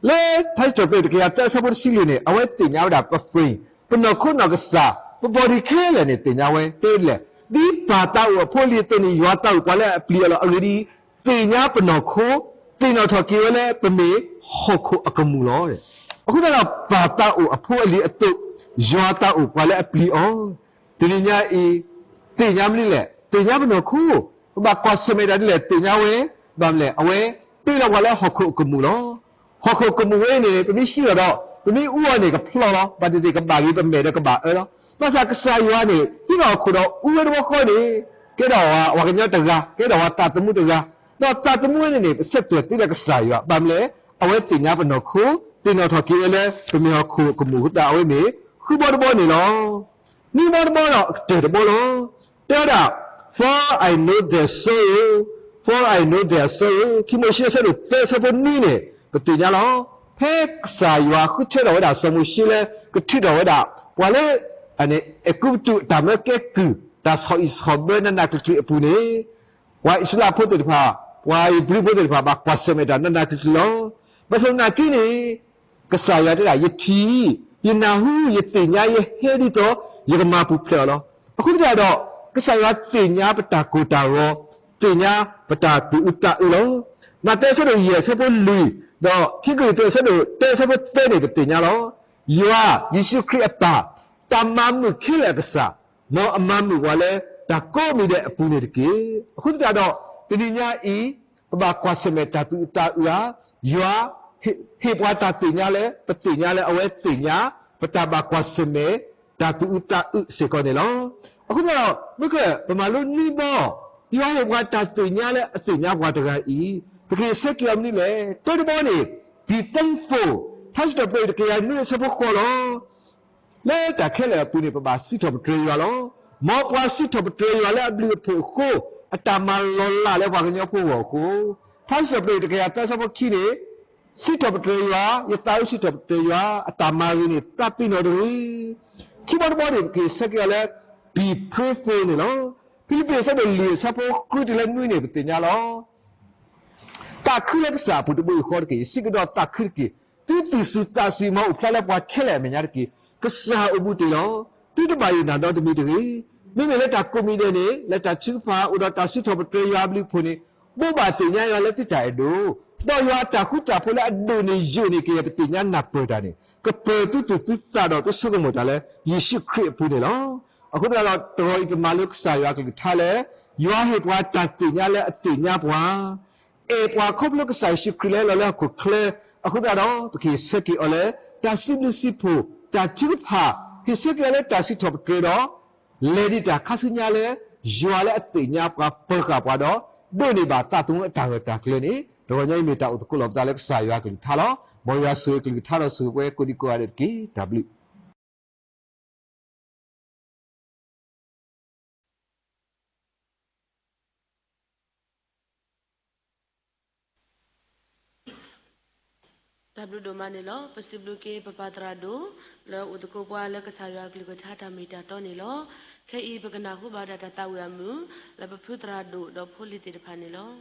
လၢထါစံးထီၣ်ပတြၢၤတကယၤသၢအဆၢဖိတဆံလွံၢ်န့ၣ် အဝဲသ့ၣ်ညါဝဲဒၣ်ပ frame, ပနီၢ်ခိနီၢ်ကစၢ်, ပ body ခဲလၢာ်န့ၣ် သ့ၣ်ညါဝဲ တဲဒ်လဲၣ်, ဒ်ပၢ်သးအိၣ်အဖိအလံၤအသိးန့ၣ် ယွၤသးအိၣ်ပှၤလၢအပျံၤအီၤလီၤ. အဂ့ၢ်ဒ်အံၤ သ့ၣ်ညါပနီၢ်ခိ, သ့ၣ်နီၣ်ထီၣ်က့ၤဝဲလၢပမ့ၢ်ဟီၣ်ခိၣ်အကမူၣ်လီၤ. အဃိသတးဒီး ပၢ်သးအိၣ်အဖိအလံၤအသိး ယွၤသးအိၣ်ပှၤလၢအပျံၤအီၤ. တနံၤညါအံၤ သ့ၣ်ညါမနုၤလဲၣ်, သ့ၣ်ညါပနီၢ်ခိ, ပဘၣ်ကွၢ်ဆၢၣ်မဲာ်တၢ်ဒ်လဲၣ် သ့ၣ်ညါဝဲ ဘၣ်မနုၤလဲၣ်, အဝဲတ့လီၤပှၤလၢဟီၣ်ခိၣ်အကမူၣ်လီၤ. ဟီၣ်ခိၣ်ကမူၣ်ဝဲန့ၣ်န့ၣ် ပမ့ၢ်ဟံးလီၤဒီး ပမ့ၢ်အူအီၤန့ၣ်ကဖျီလီၤ. ဘၣ်သ့ၣ်သ့ၣ်ကဘၣ်ဂ့ၤ ပမဲာ်ဒီးကဘၣ်အၢလီၤ. ဘၣ်ဆၣ်ကစၢ်ယွၤန့ၣ် ဟံးလီၤဟီၣ်ခိၣ်ဒီးအူဝဲတဘျီဃီန့ၣ် ကဲထီၣ်ဝဲပှၤကညီတဂၤ, ကဲထီၣ်ဝဲသးသမူတဂၤ, ဒီးသးသမူဝဲန့ၣ်န့ၣ် ပဆဲးကျိးသ့လၢကစၢ်ယွၤ. ဘၣ်မနုၤလဲၣ်, အဝဲသ့ၣ်ညါပနီၢ်ခိ, သ့ၣ်နီၣ်ထီၣ်က့ၤဝဲလၢ ပမ့ၢ်ဟီၣ်ခိၣ်အကမူၣ်အဃိသတး အဝဲမ့ၢ်ဃုဘီတဘီန့ၣ်လီၤ. နွံဘီတဘီဒီးအကတၢၢ်တဘီလီၤ. တဲဝဲဒၣ် For I know their sorrow, for I know their sorrow. ခံမိၤၡ့အဆၢဒိၣ်သၢအဆၢဖိနွံန့ၣ် ပသ့ၣ်ညါလီၤ. ဖဲကစၢ်ယွၤဃုထၢထီၣ်ဝဲဒၣ်စီၤမိၤၡ့လၢ ကထုးထီၣ်ဝဲဒၣ် ပှၤလၢ အဲၤကူပတူးအတၢ်မၢကဲကုၢ် တၢ်ဆီၣ်အံၣ်ဆီၣ်ဘၢနးနးကျံၤကျံၤအပူၤန့ၣ် ပှၤအံၣ်စရ့လးဖိသ့ၣ်တဖၣ်, ပှၤဧ့ၤဘြံၤဖိသ့ၣ်တဖၣ် ဘၣ်ကွၢ်ဆၢၣ်မဲာ်တၢ်နးနးကျံၤကျံၤလီၤ. ဘၣ်ဆၣ်သနာ်က့န့ၣ် ကစၢ်ယွၤတဲဒၣ် ယထံၣ်, ယနၢ်ဟူ, ယသ့ၣ်ညါ, ယဟဲဒ်သိး ယကမၤပူၤဖျဲးအီၤလီၤ. အဃိသတးဒီး ကစၢ်ယွၤသ့ၣ်ညါပတၢ်ကိၢ်တၢ်ဂီၤ, သ့ၣ်ညါပတၢ်သူၣ်အုးသးအုးလီၤ. မးသဲအဆၢဒိၣ်ယဲၢ်အဆၢဖိလွံၢ်, ဒီးခံကရံၣ်သူးအဆၢဒိၣ်တၢအဆၢဖိသၢန့ၣ် ပသ့ၣ်ညါလီၤ. ယွၤ, ယ့ၣ်ၡူးခရံာ်အပၢ်, တၢ်မၤမုာ်ခဲလၢာ်အကစၢ်, မ်အမၤမုာ်ပှၤလၢတၢ်ကိးမံၤဒဲးအပူၤန့ၣ်တက့ၢ်. အဃိသတးဒီး တနံၤညါအံၤ ပဘၣ်ကွၢ်ဆၢၣ်မဲာ်တၢ်သူၣ်အုးသးအုးဧါ, ယွၤဟ့ၣ်ပှၤတၢ်သ့ၣ်ညါလၢ ပသ့ၣ်ညါလၢအဝဲသ့ၣ်ညါ, ပတၢ်ဘၣ်ကွၢ်ဆၢၣ်မဲာ် တၢ်သူၣ်အုးသးအုးစ့ၢ်ကီးန့ၣ်လီၤ. အဃိသတးဒီး မ့ၢ်က ပမၤလိနွံဘီ, ယွၤဟ့ၣ်ပှၤတၢ်သ့ၣ်ညါလၢအသ့ၣ်ညါပှၤတဂၤအံၤ ပကဟ့ၣ်ဆၢက့ၤအီၤမနုၤလဲၣ်. တၢတဘီန့ၣ် Be thankful, ထါစံးထီၣ်ပတြၢၤတကယၤနွံအဆၢဖိဃိးလီၤ. လၢတၢ်ခဲလၢာ်အပူၤန့ၣ် ပဘၣ်စံးထီၣ်ပတြၢၤယွၤလီၤ. မ်ပှၤစံးထီၣ်ပတြၢၤယွၤလၢအဘျုးအဖှိၣ်အဃိ, အတၢ်မၤလီၤလးလၢပှၤကညီဖိအဂီၢ်အဃိ, ထါစံးထီၣ်ပတြၢၤတကယၤသၢအဆၢဖိခံန့ၣ်, စံးထီၣ်ပတြၢၤယွၤ, ယသးအုးစံးထီၣ်ပတြၢၤယွၤ, အတၢ်မၤဂ့ၤန့ၣ်သးပ့ၤနီၣ်တဂ့ၤ. ခံဘီတဘီန့ၣ် ပကဟ့ၣ်ဆၢက့ၤအီၤလၢ Be prayerful န့ၣ်လီၤ. ဖံလံးပံးအဆၢဒိၣ်လွံၢ်အဆၢဖိဃုတုၤလၢနွံန့ၣ် ပသ့ၣ်ညါလီၤ. သးခုလၢကစၢ်အပူၤတဘိယူၢ်ဃီတက့ၢ်. ယစံးကဒီးသးခုတက့ၢ်. သုသူၣ်စူၤသးစူၤ မ်အအိၣ်ဖျါလၢပှၤခဲလၢာ်အမဲာ်ညါတက့ၢ်. ကစၢ်အိၣ်ဘူးတ့ၢ်လီၤ. သုတဘၣ်ယိၣ်နၢ်ဒီတမံၤတဂ့ၤ. မ့မ့ၢ်လၢတၢ်ကိးမံၤဒဲးန့ၣ် လၢတၢ်ထုကဖၣ်အိၣ်ဒီးတၢ်စံးထီၣ်ပတြၢၤယွၤအဘျုးအဖှိၣ်န့ၣ် ဘိးဘၣ်သ့ၣ်ညါယွၤလၢသုတၢ်အဲၣ်ဒိၣ်, ဒီးယွၤအတၢ်ဃူတၢ်ဖိးလၢအဒိၣ်န့ၢ်ယိာ်န့ၢ်က့ၤ ပသ့ၣ်ညါနၢ်ပၢၢ်တၢ်န့ၣ် ကပၢၤသုသူၣ်သုသးဒီးသုဆိကမိၣ်တၢ်လၢ ယ့ၣ်ၡူးခရံာ်အပူၤန့ၣ်လီၤ. အဃိသတးဒီး တဂီၤအံၤပမၤလိကစၢ်ယွၤအကလုၢ်ကထါလၢ ယွၤဟ့ၣ်ပှၤတၢ်သ့ၣ်ညါလၢအသ့ၣ်ညါပှၤ အဲၣ်ပှၤခီဖျိကစၢ်ယ့ၣ်ၡူးခရံာ်လၢဟဲလီၤလၢဟီၣ်ခိၣ်ချၢ, အဃိသတးဒီး ပကဟ့ၣ်ဆၢက့ၤအီၤလၢ တၢ်စံးဘျုးစံးဖှိၣ်, တၢ်ထုကဖၣ်, ဟ့ၣ်ဆၢက့ၤအီၤလၢတၢ်စံးထီၣ်ပတြၢၤဒီး လဲၤဒံးတၢ်ခါဆူညါလၢ ယွၤလၢအသ့ၣ်ညါပှၤပၢၤဃာ်ပှၤဒီး ဒိးန့ၢ်ဘၣ်သးသမူအတၢ်ဂၢၢ်တၢ်ကျၢၤန့ၣ် တဂီၤညါအံၤမ့ၢ်တၢ်အိၣ်သကိးလီၤပသးလၢကစၢ်ယွၤအကလုၢ်ကထါလီၤ. မ်ယွၤဆိၣ်ဂ့ၤကလုၢ်ကထါဒီးဆိၣ်ဂ့ၤပှၤကိးဒံကိးဂၤဒဲးတက့ၢ်. တၢ်ဘျုး တၢ်ဘျုးဒိၣ်မးန့ၣ်လီၤ. ပစံးဘျုးက့ၤပပၢ်သရၣ်ဒိၣ် လၢအအိၣ်သကိးပှၤလၢကစၢ်ယွၤအကလုၢ်ကထါတၢ်မ့ၢ်တၢ်တီန့ၣ်လီၤ. ခဲအံၤပကနၢ်ဟူဘၣ်ဝဲဒၣ်တၢ်သးဝံၣ်အမုာ် လၢပဖုသရၣ်ဒိၣ်ဒီးဖိလံၤသ့ၣ်တဖၣ်န့ၣ်လီၤ.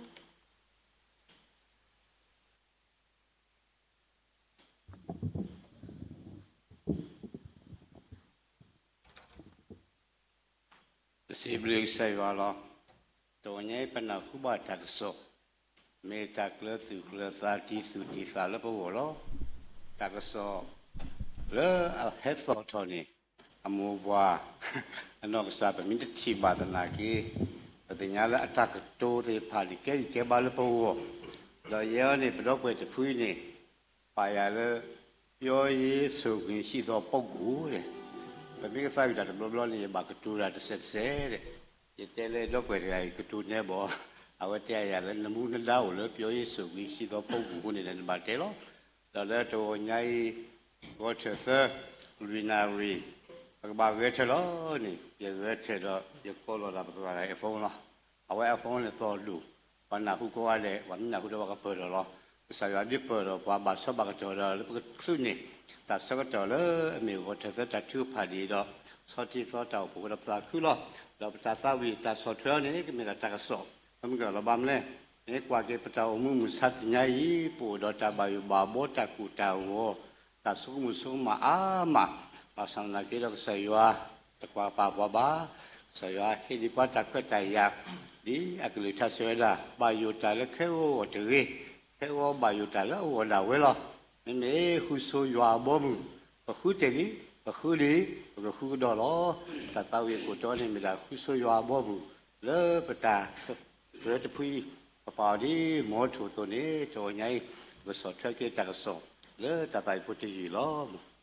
ပစံးဘျုးကစၢ်ယွၤလီၤ. တဂီၤညါအံၤပနၢ်ဟူဘၣ်တၢ်ကစီၣ်, မ့ၢ်တၢ်ကျၢၤသူၣ်ကျၢၤသးတံၢ်သူၣ်တံၢ်သးလၢပဂီၢ်လီၤ. တၢ်ကစီၣ်လၢအဟဲသီၣ်ထီၣ်န့ၣ် အမိၢ်ပှၢ် အနီၢ်ကစၢ် ပမ့ၢ်တထံၣ်ဘၣ်သနာ်က့ ပသ့ၣ်ညါလၢအတၢ်ကတိၤသ့ၣ်တဖၣ်န့ၣ် ကဲဂံၢ်ကဲဘါလၢပဂီၢ်, ဒီးယဲအံၤန့ၣ် ပဒီပုၢ်ဝဲၢ်တဖုအံၤန့ၣ် ပာ်ယၤလၢ ပြောရေးဆိုခွင့်ရှိသောပုဂ္ဂိုလ် ဒီး ပမ့ၢ်ကသးဝံၣ်တၢ်တဘျီဘျီန့ၣ် ယဘၣ်ကတိၤတၢ်တစဲးတစဲးဒီး ယတဲလၢဒီပုၢ်ဝဲၢ်တဂၤအံၤ ကတိၤနဲဘၣ်, အဝဲတဲယၤလၢ နမူနဒါအိၣ်လၢ ပြောရေးဆိုခွင့်ရှိသောပုဂ္ဂိုလ် အဃိန့ၣ်ဒီး နဘၣ်တဲလီၤ. ဒီးလၢတဂီၤညါအံၤ ဂီၤထၢၣ်သၢ လွံၢ်နၣ်ရံၣ် ပကဘၣ်ဂဲၤထၢၣ်လီၤန့ၣ် ယဂဲၤထၢၣ်ဒီး ယကိးလီၤတၢ်ပသရၣ်တဂၤအ phone လီၤ. အဝဲအ phone န့ၣ်သီၣ်ဒိၣ်, ပှၤနၢ်ဟူကိးဂၤဒဲး ပှၤမ့ၢ်နၢ်ဟူဒီးပှၤကပၢၢ်ထီၣ်လီၤ. ကစၢ်ယွၤဒုးပၢၢ်ထီၣ်ပှၤဘၣ်စီဘၣ်ကတီၢ်ဒီး လၢပကချုးန့ၢ် တၢ်ဆၢကတီၢ်လၢအမ့ၢ်ဂီၤထၢၣ်သၢတၢ်ထုကဖၣ်ဒ်အံၤဒီး ဆီထံသီတၢ်အိၣ်ဖှိၣ်ဒီးပသးခုလီၤ. ဒီးပတၢ်သးဝံၣ်တၢ်ဆီၣ်ထွဲအီၤန့ၣ် ကမ့ၢ်ဒၣ်တၢ်ကစီၣ်, ပမ့ၢ်ကလီၤဘၣ်မလဲၣ်, မ့ၢ်ကွၢ်က့ၤပတၢ်အိၣ်မူမုၢ်ဆါတနံၤညါအံၤ ပအိၣ်ဒီးတၢ်ဘၣ်ယိၣ်ဘၣ်ဘီ တၢ်ကိၢ်တၢ်ဂီၤ တၢ်ဆိကမိၣ်ဆိကမးအါမး, ဘၣ်ဆၣ်သနာ်က့ဒီး ကစၢ်ယွၤတကွၢ်ပာ်ပှၤဘၣ်. ကစၢ်ယွၤဟ့ၣ်ဒံးပှၤတၢ်ခွဲးတၢ်ယာ် ဒ်အကလုၢ်ကထါစံးဝဲဒၣ်, ဘၣ်ယိၣ်တၢ်လၢခဲဂီၤအဂီၢ်တဂ့ၤ, ခဲဂီၤဘၣ်ယိၣ်တၢ်လၢအဂီၢ်ဒၣ်ဝဲလီၤ. မ့မ့ၢ်ဃုဆိယွၤအဘီအမုၢ်, ပဃုတ့ၢ်လံ, ပဃုလံ, ပကဃုကဒီးလီၤ. တၢ်သးဝံၣ်အခိၣ်တီန့ၣ်မ့ၢ်ဒၣ် ဃုဆိယွၤအဘီအမုၢ် လၢပတၢ်ကရၢတဖုအံၤ ပပာ်အီၤဒ်မဟီထူၣ်အသိးန့ၣ် တဂီၤညါအံၤ ပကဆီၣ်ထွဲက့ၤတၢ်ကစီၣ်လၢတၢ်သးဝံၣ်ဖိတယုၢ်လီၤ.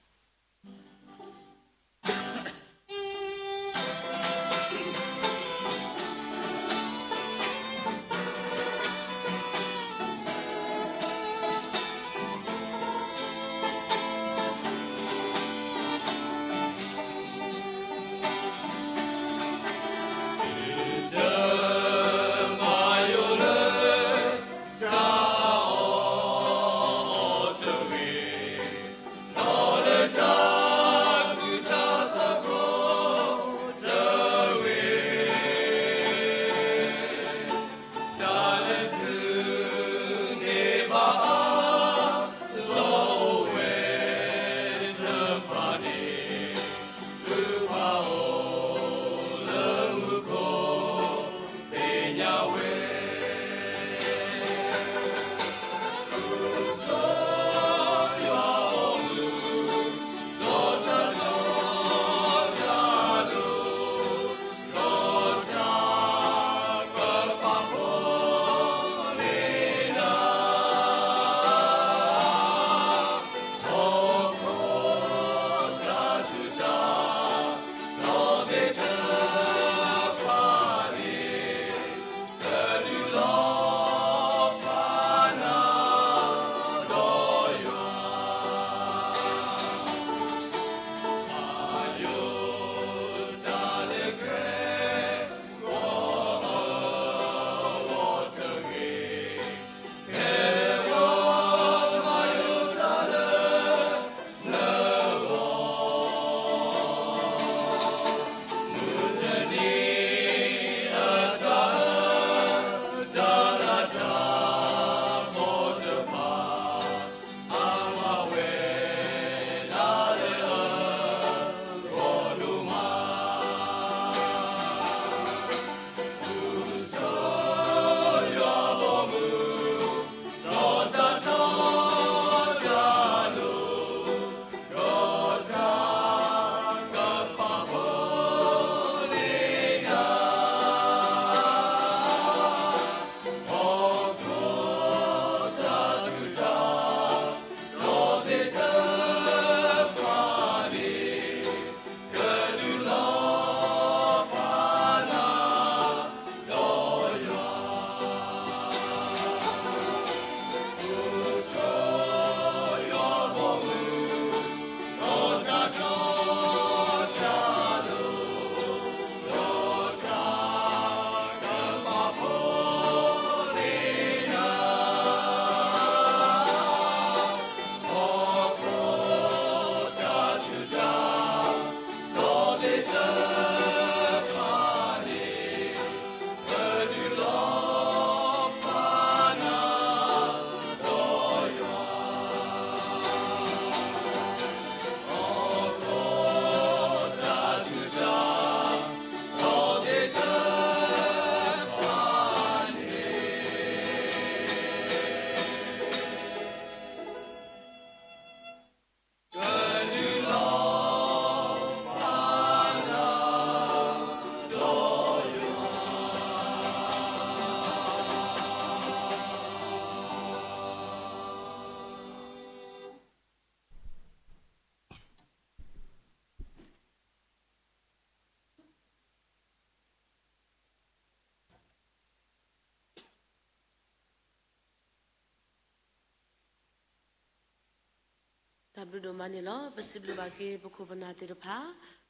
တၢ်ဘျုးဒိၣ်မးန့ၣ်လီၤ. ပစံးဘျုးဘၣ်က့ၤပခိၣ်ပနၢ်သ့ၣ်တဖၣ်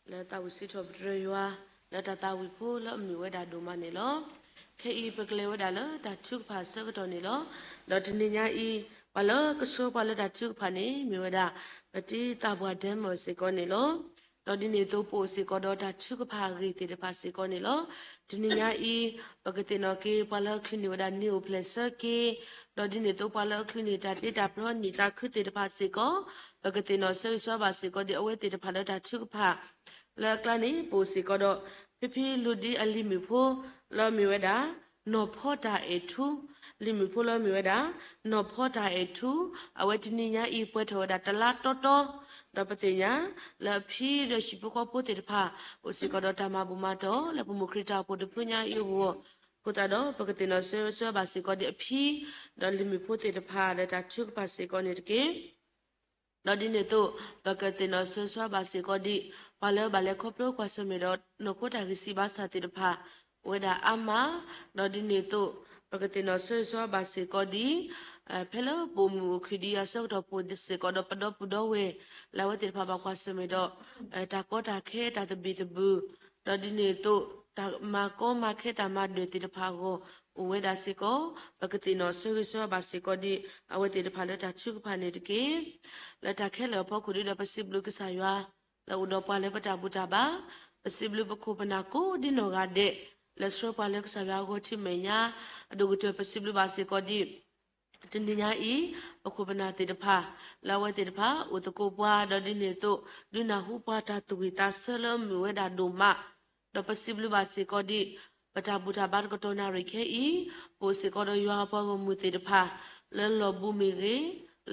လၢသးဝံၣ်စံးထီၣ်ပတြၢၤယွၤ လၢတၢ်သးဝံၣ်ဖိလၢအမုာ်ဝဲဒၣ်ဒိၣ်မးန့ၣ်လီၤ. ခဲအံၤပကလဲၤဝဲဒၣ်လၢတၢ်ထုကဖၣ်အဆၢကတီၢ်န့ၣ်လီၤ. ဒီးတနံၤညါအံၤ ပှၤလၢကဆှၢပှၤလၢတၢ်ထုကဖၣ်န့ၣ် မ့ၢ်ဝဲဒၣ် ပတံၤသးပှၢ်ဒဲမၢၣ်စ့ၢ်ကီးန့ၣ်လီၤ. ဒီးဒ်န့ၣ်အသိးပအိၣ်စ့ၢ်ကီးဒီးတၢ်ထုကဖၣ်အဂ့ၢ်သ့ၣ်တဖၣ်စ့ၢ်ကီးန့ၣ်လီၤ. တနံၤညါအံၤ ပကသ့ၣ်နီၣ်က့ၤ ပှၤလၢအချုးန့ၢ်ဝဲဒၣ်န့ၢ်အိၣ်ဖျဲၣ်ဆၢက့ၤ, ဒီးဒ်န့ၣ်အသိးပှၤလၢအချုးန့ၢ်တၢ်တ့တၢ်ဖျီနံၣ်သးခုသ့ၣ်တဖၣ်စ့ၢ်ကီး, ပကသ့ၣ်နီၣ်ဆၢဂ့ၤဆၢဝါဘၣ်စ့ၢ်ကီးဒီးအဝဲသ့ၣ်တဖၣ်လၢတၢ်ထုကဖၣ် လၢအကျါန့ၣ် ပအိၣ်စ့ၢ်ကီးဒီး ဖံဖံလူဒံအလံာ်မုၣ်ဖိ လၢမ့ၢ်ဝဲဒၣ် နီၢ်ဖီတၢ်အဲၣ်ထူ, လံာ်မုၣ်ဖိလၢမ့ၢ်ဝဲဒၣ် နီၢ်ဖီတၢ်အဲၣ်ထူ, အဝဲတနံၤညါအံၤပှဲၤထီၣ်ဝဲဒၣ်တလါတီတီ, ဒီးပသ့ၣ်ညါ လၢအဖံဒီးဟံၣ်ဖိဃီဖိသ့ၣ်တဖၣ် အိၣ်စ့ၢ်ကီးဒီးတၢ်မၤဘူၣ်မၤတီၢ် လၢပမိၢ်ခရံာ်တၢ်အိၣ်ဖှိၣ်တဖုညါအံၤအဂီၢ် အဃိသတးဒီး ပကသ့ၣ်နီၣ်ဆၢဂ့ၤဆၢဝါဘၣ်စ့ၢ်ကီးဒံးအဖံ ဒီးလံာ်မုၣ်ဖိသ့ၣ်တဖၣ်လၢတၢ်ထုကဖၣ်စ့ၢ်ကီးန့ၣ်တက့ၢ်. ဒီးဒ်န့ၣ်အသိး ပကသ့ၣ်နီၣ်ဆၢဂ့ၤဆၢဝါဘၣ်စ့ၢ်ကီးဒံး ပှၤလၢဘၣ်လဲၤခီဖျိကွၢ်ဆၢၣ်မဲာ်ဒီးနီၢ်ခိတၢ်ဂံၢ်စၢ်ဘါစၢ်သ့ၣ်တဖၣ် အိၣ်ဝဲဒၣ်အါမး, ဒီးဒ်န့ၣ်အသိး ပကသ့ၣ်နီၣ်ဆၢဂ့ၤဆၢဝါဘၣ်စ့ၢ်ကီးဒံး ဖဲလၢပအိၣ်မုာ်အိၣ်ခုၣ်ဒံးအဆၢကတီၢ်ပူၤစ့ၢ်ကီးဒီးပဒီပုၢ်ဒီဝဲၢ် လၢအဝဲသ့ၣ်တဖၣ်ဘၣ်ကွၢ်ဆၢၣ်မဲာ်ဒီး တၢ်ကီတၢ်ခဲတၢ်သဘံၣ်သဘုၣ်, ဒီးဒ်န့ၣ်အသိး တၢ်မၤကီမၤခဲတၢ်မၤဒၢၣ်သ့ၣ်တဖၣ်အဂီၢ် အိၣ်ဝဲဒၣ်စ့ၢ်ကီး ပကသ့ၣ်နီၣ်ဆၢဂ့ၤဆၢဝါဘၣ်စ့ၢ်ကီးဒံး အဝဲသ့ၣ်တဖၣ်လၢတၢ်ထုကဖၣ်န့ၣ်တက့ၢ်. လၢတၢ်ခဲလၢာ်အဖီခိၣ်ဒီး ပစံးဘျုးကစၢ်ယွၤ လၢအိၣ်ဒီးပှၤလၢပတၢ်ဘူၣ်တၢ်ဘါ, ပစံးဘျုးပခိၣ်ပနၢ်ကိးဒ်နီၢ်ဂၤဒဲး လၢဆှၢပှၤလၢကစၢ်ယွၤအဂီၢ်ထံမဲာ်ညါ, အဒိၣ်ကတၢၢ်ပစံးဘျုးဘၣ်စ့ၢ်ကီးဒံး တနံၤညါအံၤ ပခိၣ်ပနၢ်သ့ၣ်တဖၣ် လၢအဝဲသ့ၣ်တဖၣ် အိၣ်သကိးပှၤ ဒီးဒ်န့ၣ်အသိး ဒုးနၢ်ဟူပှၤတၢ်သူၣ်ဝံၣ်သးဆၢလၢမုာ်ဝဲဒၣ်ဒိၣ်မး, ဒီးပစံးဘျုးဘၣ်စ့ၢ်ကီးဒံး ပတၢ်ဘူၣ်တၢ်ဘါတကတီၢ်နၣ်ရံၣ်ခဲအံၤ ပအိၣ်စ့ၢ်ကီးဒီးယွၤအပှၤဂီၢ်မုၢ်သ့ၣ်တဖၣ် လၢလီၢ်ဘူးမ့ၢ်ဂ့ၤ,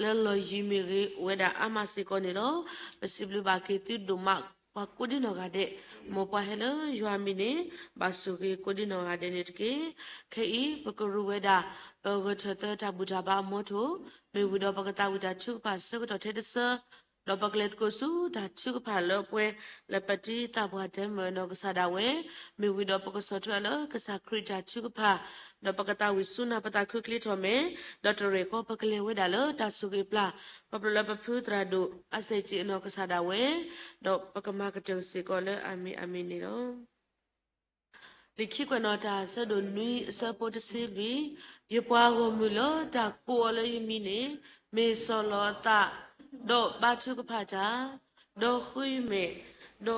လၢလီၢ်ယံၤမ့ၢ်ဂ့ၤ အိၣ်ဝဲဒၣ်အါမးစ့ၢ်ကီးန့ၣ်လီၤ. ပစံးဘျုးဘၣ်က့ၤသုဒိၣ်မး ပှၤကိးဒ်နီၢ်ဂၤဒဲး, မ်ပှၤဟဲလၢယွၤအမံၤန့ၣ် ဘၣ်ဆိၣ်ဂ့ၤကိးဒ်နီၢ်ဂၤဒဲးန့ၣ်တက့ၢ်. ခဲအံၤ ပကရူၢ်ဝဲဒၣ် ပဂၢၢ်ထၢၣ်သၢတၢ်ဘူၣ်တၢ်ဘါအမူထိၣ်, မ့ၢ်ဝံၤဒီးပကသးဝံၣ်တၢ်ထုကဖၣ်ဆၢကတီၢ်ထဲတဆၢ, ဒီးပကလဲၤသကိးဆူတၢ်ထုကဖၣ်လၢပှဲၤ လၢပတံၤသၣ်ပှၢ်တၢ်မၢအနီၢ်ကစၢ်ဒၣ်ဝဲ, မ့ၢ်ဝံၤဒီးပကဆီၣ်ထွဲလၢကစၢ်ခရံာ်တၢ်ထုကဖၣ်, ဒီးပကသးဝံၣ်ဆူနၢ်ပသးခုချ့ထီၣ်မဲာ်, ဒီးတရဲၣ်ဃီပကလဲၤဝဲဒၣ်လၢတၢ်ဆိၣ်ဂ့ၤပျၢ်, ခီဖျိလၢပဖုသရၣ်ဒိၣ် အစဲးကံးအနီၢ်ကစၢ်ဒၣ်ဝဲ, ဒီးပကမၤကတၢၢ်စ့ၢ်ကီးလၢအမ့ၢ်အမ့ၢ်န့ၣ်လီၤ. လံာ်ခံကွဲးနီၣ်တၢ်အဆၢဒိၣ်နွံအဆၢဖိတဆံလွံၢ်, ယပှၤဂီၢ်မုၢ်လၢတၢ်ကိးအီၤလၢယမံၤန့ၣ် မ့ၢ်ဆီၣ်လီၤအသး, ဒီးဘါထုကဖၣ်တၢ်, ဒီးဃုမဲာ်,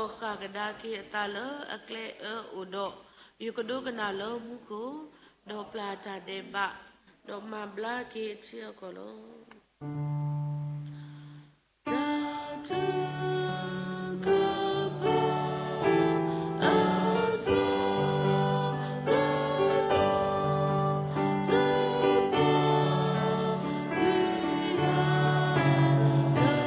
ဒီးဃၣ်ကဒါက့ၤအသးလၢအကျဲအၢအိၣ်ဒီး, ယကဒိကနၣ်လၢမူခိၣ်, ဒီးပျၢ်တၢ်ဒဲးဘး, ဒီးမၤဘျါက့ၤအထံ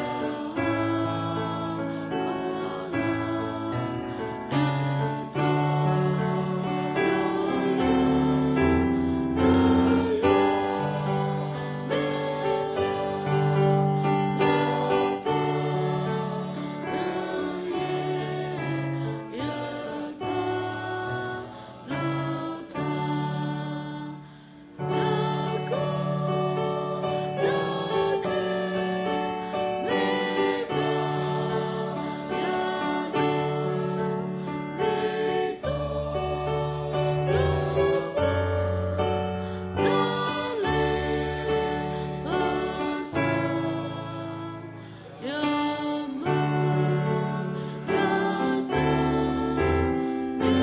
အကီ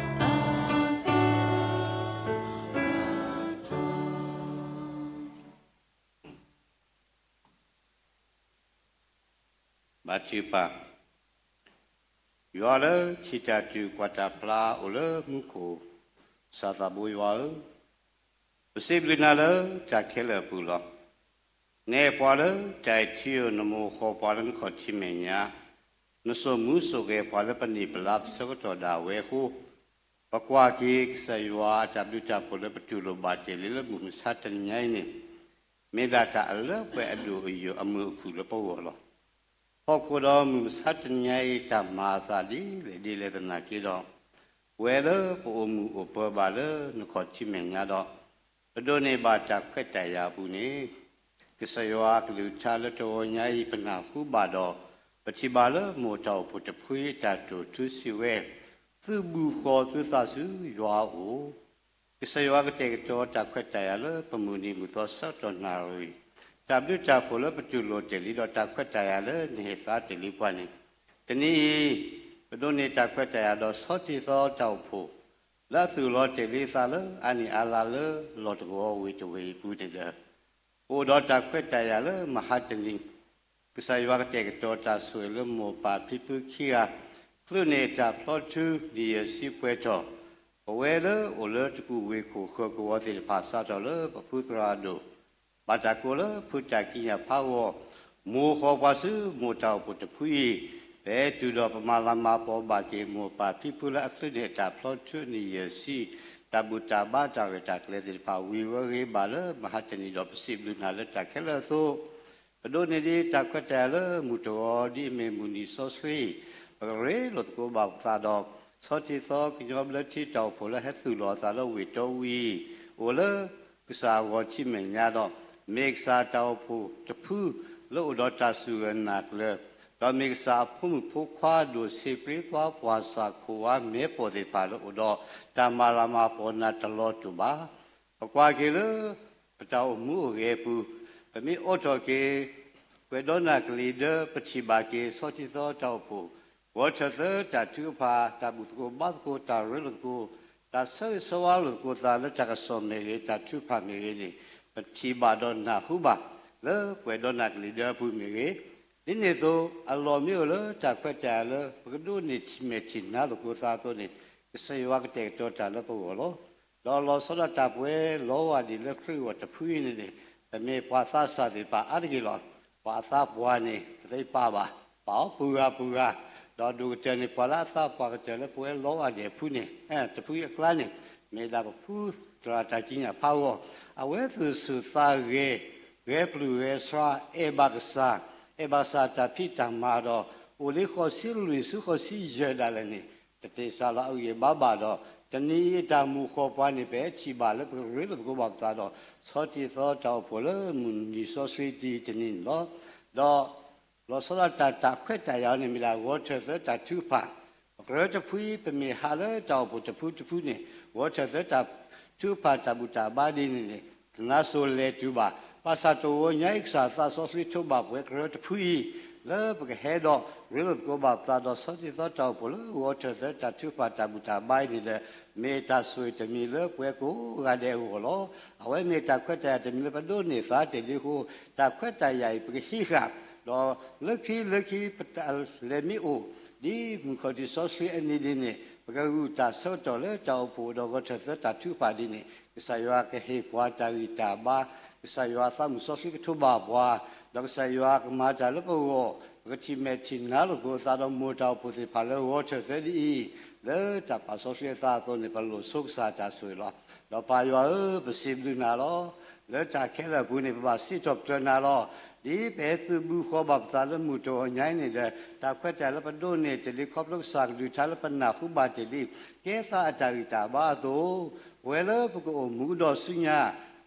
ၢ်လီၤ. ဘါထုကဖၣ်, ယွၤလၢထံၣ်တၢ်တုၤကွၢ်တၢ်ဖျါအိၣ်လၢမူခိၣ်, ကစၢ်သးဘိယွၤဧၢ, ပစံးဘျုးနၤလၢတၢ်ခဲလၢာ်အပူၤလီၤ. နအဲၣ်ပှၤလၢတၢ်အဲၣ်ထံဧိၤ, နမိၢ်ဃီၤပှၤလၢနခီၣ်ထံးမဲာ်ညါ, နစိာ်မူစိာ်ဂဲၤပှၤလၢပန့ၢ်ပလါပဆၢကတီၢ်ဒၣ်ဝဲအဃိ, ပကွၢ်က့ၤကစၢ်ယွၤအတၢ်ဘျုးတၢ်ဖှိၣ်လၢပတူၢ်လိာ်ဘၣ်တ့ၢ်လံလၢမုၢ်မဆါတနံၤညါအံၤန့ၣ်, မ့ၢ်ဒၣ်တၢ်အလၢပှဲၤအဒိၣ်အယိာ်အမုာ်အခုၣ်လၢပဂီၢ်လီၤ. ဟီၣ်ခိၣ်ဒီးမုၢ်မဆါတနံၤညါအံၤ တၢ်မၤအသးဒ်လဲၣ်ဒ်လဲၣ်သနာ်က့ဒီး, ပဝဲလၢပအိၣ်မုာ်အိၣ်ပၢၤဘၣ်လၢနခီၣ်ထံးမဲာ်ညါဒီး, ပဒိးန့ၢ်ဘၣ်တၢ်ခွဲးတၢ်ယာ်အပူၤန့ၣ်, ကစၢ်ယွၤအကလုၢ်ကထါလၢတဂီၤညါအံၤ ပနၢ်ဟူဘၣ်ဒီး, ပထံၣ်ဘၣ်လၢမိၢ်တၢ်အိၣ်ဖှိၣ်တဖုအတၢ်တိာ်ထူစံးဝဲ, သုးဘူးဃီၤသုသးဆူယွၤအအိၣ် ကစၢ်ယွၤကတဲာ်ကတီၤတၢ်ခွဲးတၢ်ယာ်လၢပမုၢ်နံၤမုၢ်သီဆၢကတီၢ်နၣ်ရံၣ်, တၢ်ဘျုးတၢ်ဖှိၣ်လၢပတူၢ်လိာ်တ့ၢ်လံဒီးတၢ်ခွဲးတၢ်ယာ်လၢနဟ့ၣ်သါတ့ၢ်လံပှၤန့ၣ်, တနံၤအံၤ, ပဒိးန့ၢ်တၢ်ခွဲးတၢ်ယာ်ဒီးဆီတ့ၢ်သီတၢ်အိၣ်ဖှိၣ်, လၢအသူၣ်လီၤတ့ၢ်လံအသးလၢအါနံၣ်အါလါလၢလီၢ်တဂီၤဝ့ၢ်တဝ့ၢ်အံၤအပူၤန့ၣ်ဒီး ပအိၣ်ဒီးတၢ်ခွဲးတၢ်ယာ်လၢမဟါတနံၤ, ကစၢ်ယွၤကတဲာ်ကတီၤတၢ်ဆိၣ်ဂ့ၤလၢမိၢ်ပၢ်ဖံဖုခံဂၤ, ချုးန့ၢ်တၢ်ဖျီထုဒံယၢၣ်စံပှဲၤထီၣ်, ပဝဲလၢအိၣ်လၢတကူၣ်ဝ့ၢ်ခိၣ်ဃၢၤကဝီၤသ့ၣ်တဖၣ်စးထီၣ်လၢပဖုသရၣ်ဒိၣ်, ဘၣ်တၢ်ကိးလၢဖုတၢ်ကံးညာ်ဖးဂီၤ, မိၢ်ဃီပှၤဆူမိၢ်တၢ်အိၣ်ဖှိၣ်တဖုအံၤ, ပအဲၣ်တုၤဒီးပမၤလၤမၤပီၤဘၣ်က့ၤ မိၢ်ပၢ်ဖံဖုလၢအချုးန့ၢ်အတၢ်ဖျီထူန့ၣ်ယဲၢ်ဆံ, တၢ်ဘူၣ်တၢ်ဘါတၢ်ရဲၣ်တၢ်ကျဲၤသ့ၣ်တဖၣ် ဝံၤဝဲဂ့ၤဘၣ်လၢမဟါတနံၤဒီး ပစံးဘျုးနၤလၢတၢ်ခဲလၢာ်အသိး ပဒိးန့ၢ်ဒံးတၢ်ခွဲးတၢ်ယာ်လၢမုၢ်တဂီၤ ဒ်အမ့ၢ်မုၢ်နံၤစီဆှံ, ပကရ့လိာ်သကိးဘၣ်ပသးဒီး ဆီထံသီကညီဘျၢထံတၢ်အိၣ်ဖှိၣ်လၢဟဲသူၣ်လီၤအသးလၢဝ့ၢ်တီဝံၤ, အိၣ်လၢကစၢ်အဂီၢ်ထံမဲာ်ညါဒီး မ့ၢ်ကစၢ်တၢ်အိၣ်ဖှိၣ်တဖု လၢအိၣ်ဒီးတၢ်စူၢ်ဂၢၢ်နာ်ကျၢၤ, ဒီးမ့ၢ်ကစၢ်အဖိမုၣ်ဖိခွါဒိၣ်ဆံးပြ့သွါပှၢ်စၢ်ခိၣ်ဝါမဲာ်ပိာ်သ့ၣ်တဖၣ်လၢအိၣ်ဒီးတၢ်မၤလၤမၤပီၤနၤတလီၤတူာ်ဘၣ်. ပကွၢ်က့ၤလၢ ပတၢ်အိၣ်မူအိၣ်ဂဲၤအပူၤ, ပမ့ၢ်အိးထီၣ်က့ၤ ကွဲးဒီးနၢ်ကလံၤဒၢ ပထံၣ်ဘၣ်က့ၤ ဆီထံသီတၢ်အိၣ်ဖှိၣ်, ဂီၤထၢၣ်သၢတၢ်ထုကဖၣ်, တၢ်ဘူၣ်သကိးဘါသကိး, တၢ်ရ့လိာ်သကိး, တၢ်ဆၢဂ့ၤဆၢဝါလိာ်သကိးသးလၢတၢ်ကစီၣ်မ့ၢ်ဂ့ၤ, တၢ်ထုကဖၣ်မ့ၢ်ဂ့ၤန့ၣ် ပထံၣ်ဘၣ်ဒီးနၢ်ဟူဘၣ် လၢကွဲးဒီးနၢ်ကလံၤဒၢအပူၤမ့ၢ်ဂ့ၤ, ဒ်န့ၣ်အသိး အလီၢ်မ့ၢ်အိၣ်လၢတၢ်ခွဲးတၢ်ယာ်လၢ ပကဒိးန့ၢ်ထံၣ်မဲာ်ထံၣ်နါလိာ်သကိးသးအသိးန့ၣ် ကစၢ်ယွၤကတဲာ်ကတီၤတၢ်လၢပဂီၢ်လီၤ. ဒီးလီၤဆီဒၣ်တၢ်ပှဲၤလီၤဝဲဒၣ်လၢခရံာ်အဂီၢ်တဖုအံၤန့ၣ်န့ၣ် တမ့ၢ်ပှၤသးစၢ်သ့ၣ်တဖၣ်အါတက့ၢ်လီၤ. ပှၤအသးပှၢ်န့ၣ် တသ့ပာ်ဘၣ်, ပာ်အီၤပှၤဂၤပှၤဂၤ, ဒီးဒိၣ်ကတၢၢ်န့ၣ် ပှၤလၢအသးပှၢ်ကတၢၢ်လၢပဝဲလီၤဝဲဒၣ်တဖုန့ၣ်, တဖုအကျါန့ၣ် မ့ၢ်ဒၣ်ပဖုသရၣ်တၢ်ကံးညာ်ဖးဂီၢ်, အဝဲသူၣ်ဆူၣ်သးဂဲၤ, ဂဲၤပျုၢ်ဂဲၤဆှါ, အဲၣ်ဘၣ်ကစၢ်, အဲၣ်ဘၣ်ကစၢ်တၢ်ဖံးတၢ်မၤဒီး အိၣ်လံဃိးဆံလွံၢ်ဆူဃိးဆံယဲၢ်ဒၣ်လဲာ်န့ၣ် တတ့ၢ်စၢ်လီၤအဂံၢ်အဘါဘၣ်ဒီး တနံၤအံၤအတၢ်မိၣ်ဃီပှၤန့ၣ် ပဟဲထံၣ်ဘၣ်လၢပကရ့လိာ်သကိးဘၣ်ပသးဒီး ဆီထံသီတၢ်အိၣ်ဖှိၣ်လၢမုၢ်နံၤစီဆှံတနံၤန့ၣ်လီၤ. ဒီး လီၤဆီဒၣ်တၢ် တၢ်ခွဲးတၢ်ယာ်န့ၣ်မ့ၢ်ဒၣ် ဂီၤထၢၣ်သၢတၢ်ထုကဖၣ်, ပကရၢတဖုအံၤ ပမ့ၢ်ဟးလၢတၢ်အိၣ်ဖှိၣ်တဖုတဖုန့ၣ် ဂီၤထၢၣ်သၢတၢ်ထုကဖၣ်တၢ်ဘူၣ်တၢ်ဘါဒ်န့ၣ်န့ၣ် တနါစိၤလဲၤတုၤဘၣ်. ဘၣ်ဆၣ်တဂီၤညါအံၤ ကစၢ်သးစီဆှံထိးဘၣ်ပှၤကရၢတဖုအံၤ လၢပကဟဲဒီးရ့လိာ်သကိးဘၣ်ပသးဒီး ဆီထံသီတၢ်အိၣ်ဖှိၣ်လၢဂီၤထၢၣ်သၢတၢ်ထုကဖၣ်တၢ်ဘူၣ်တၢ်ဘါအံၤန့ၣ်ဒီး မ့ၢ်တၢ်ဆိၣ်ဂ့ၤတမံၤလၢပဝဲကိးဂၤဒဲးအဂီၢ်လီၤ. အဝဲမ့ၢ်တၢ်ခွဲးတၢ်ယာ်တမံၤလၢပဒိးန့ၢ်သါတ့ၢ်လံအဃိ တၢ်ခွဲးတၢ်ယာ်အံၤ ပကဟံးဃာ် ဒီးလၢခံလၢခံပတၢ်လဲၤမ့ၢ်အိၣ် ဒ်မုၢ်ခီၣ်ထံးစီဆှံအနံၤဒ်န့ၣ် ပကဂုာ်တၢ်ဆၢကတီၢ်လၢတၢ်အိၣ်ဖှိၣ်ဒီးဂီၤထၢၣ်သၢတၢ်ထုကဖၣ်ဒ်န့ၣ် ကစၢ်ယွၤကဟ့ၣ်ပှၤတၢ်ဂံၢ်တၢ်ဘါ, ကစၢ်ယွၤသးမုၢ်စီဆှံကထိးဘၣ်ပှၤ, ဒီးကစၢ်ယွၤကမၤတၢ်လၢပဂီၢ်, ပကထံၣ်မဲာ်ထံၣ်နါလိာ်သကိးသးဒီးမိၢ်တၢ်အိၣ်ဖှိၣ်သ့ၣ်တဖၣ်လၢဂီၤထၢၣ်သၢဒ်အံၤ, လၢတၢ်ပာ်စီဆှံအသးအသိးန့ၣ် ပလိၣ်ဆိကစၢ်တၢ်ဆိၣ်ဂ့ၤလီၤ. ဒီးပၢ်ယွၤဧၢ, ပစံးဘျုးနၤလီၤ. လၢတၢ်ခဲလၢာ်အပူၤန့ၣ် ပဘၣ်စံးထီၣ်ပတြၢၤနၤလီၤ. ဒ်ပဟဲသုးဘူးဃီၤဘၣ်ပသးလၢမုၢ်တဂီၤညါအံၤန့ၣ်ဒီး တၢ်ခွဲးတၢ်ယာ်လၢပဒိးန့ၢ်တ့ၢ်လံခီဖျိကစၢ်ကဒုးထါလၢပနၢ်ဟူဘၣ်တ့ၢ်လံ ကဲသးအတၢ်ဂံၢ်တၢ်ဘါအသိး, ပဝဲလၢပကအိၣ်မူဒီးဆူညါ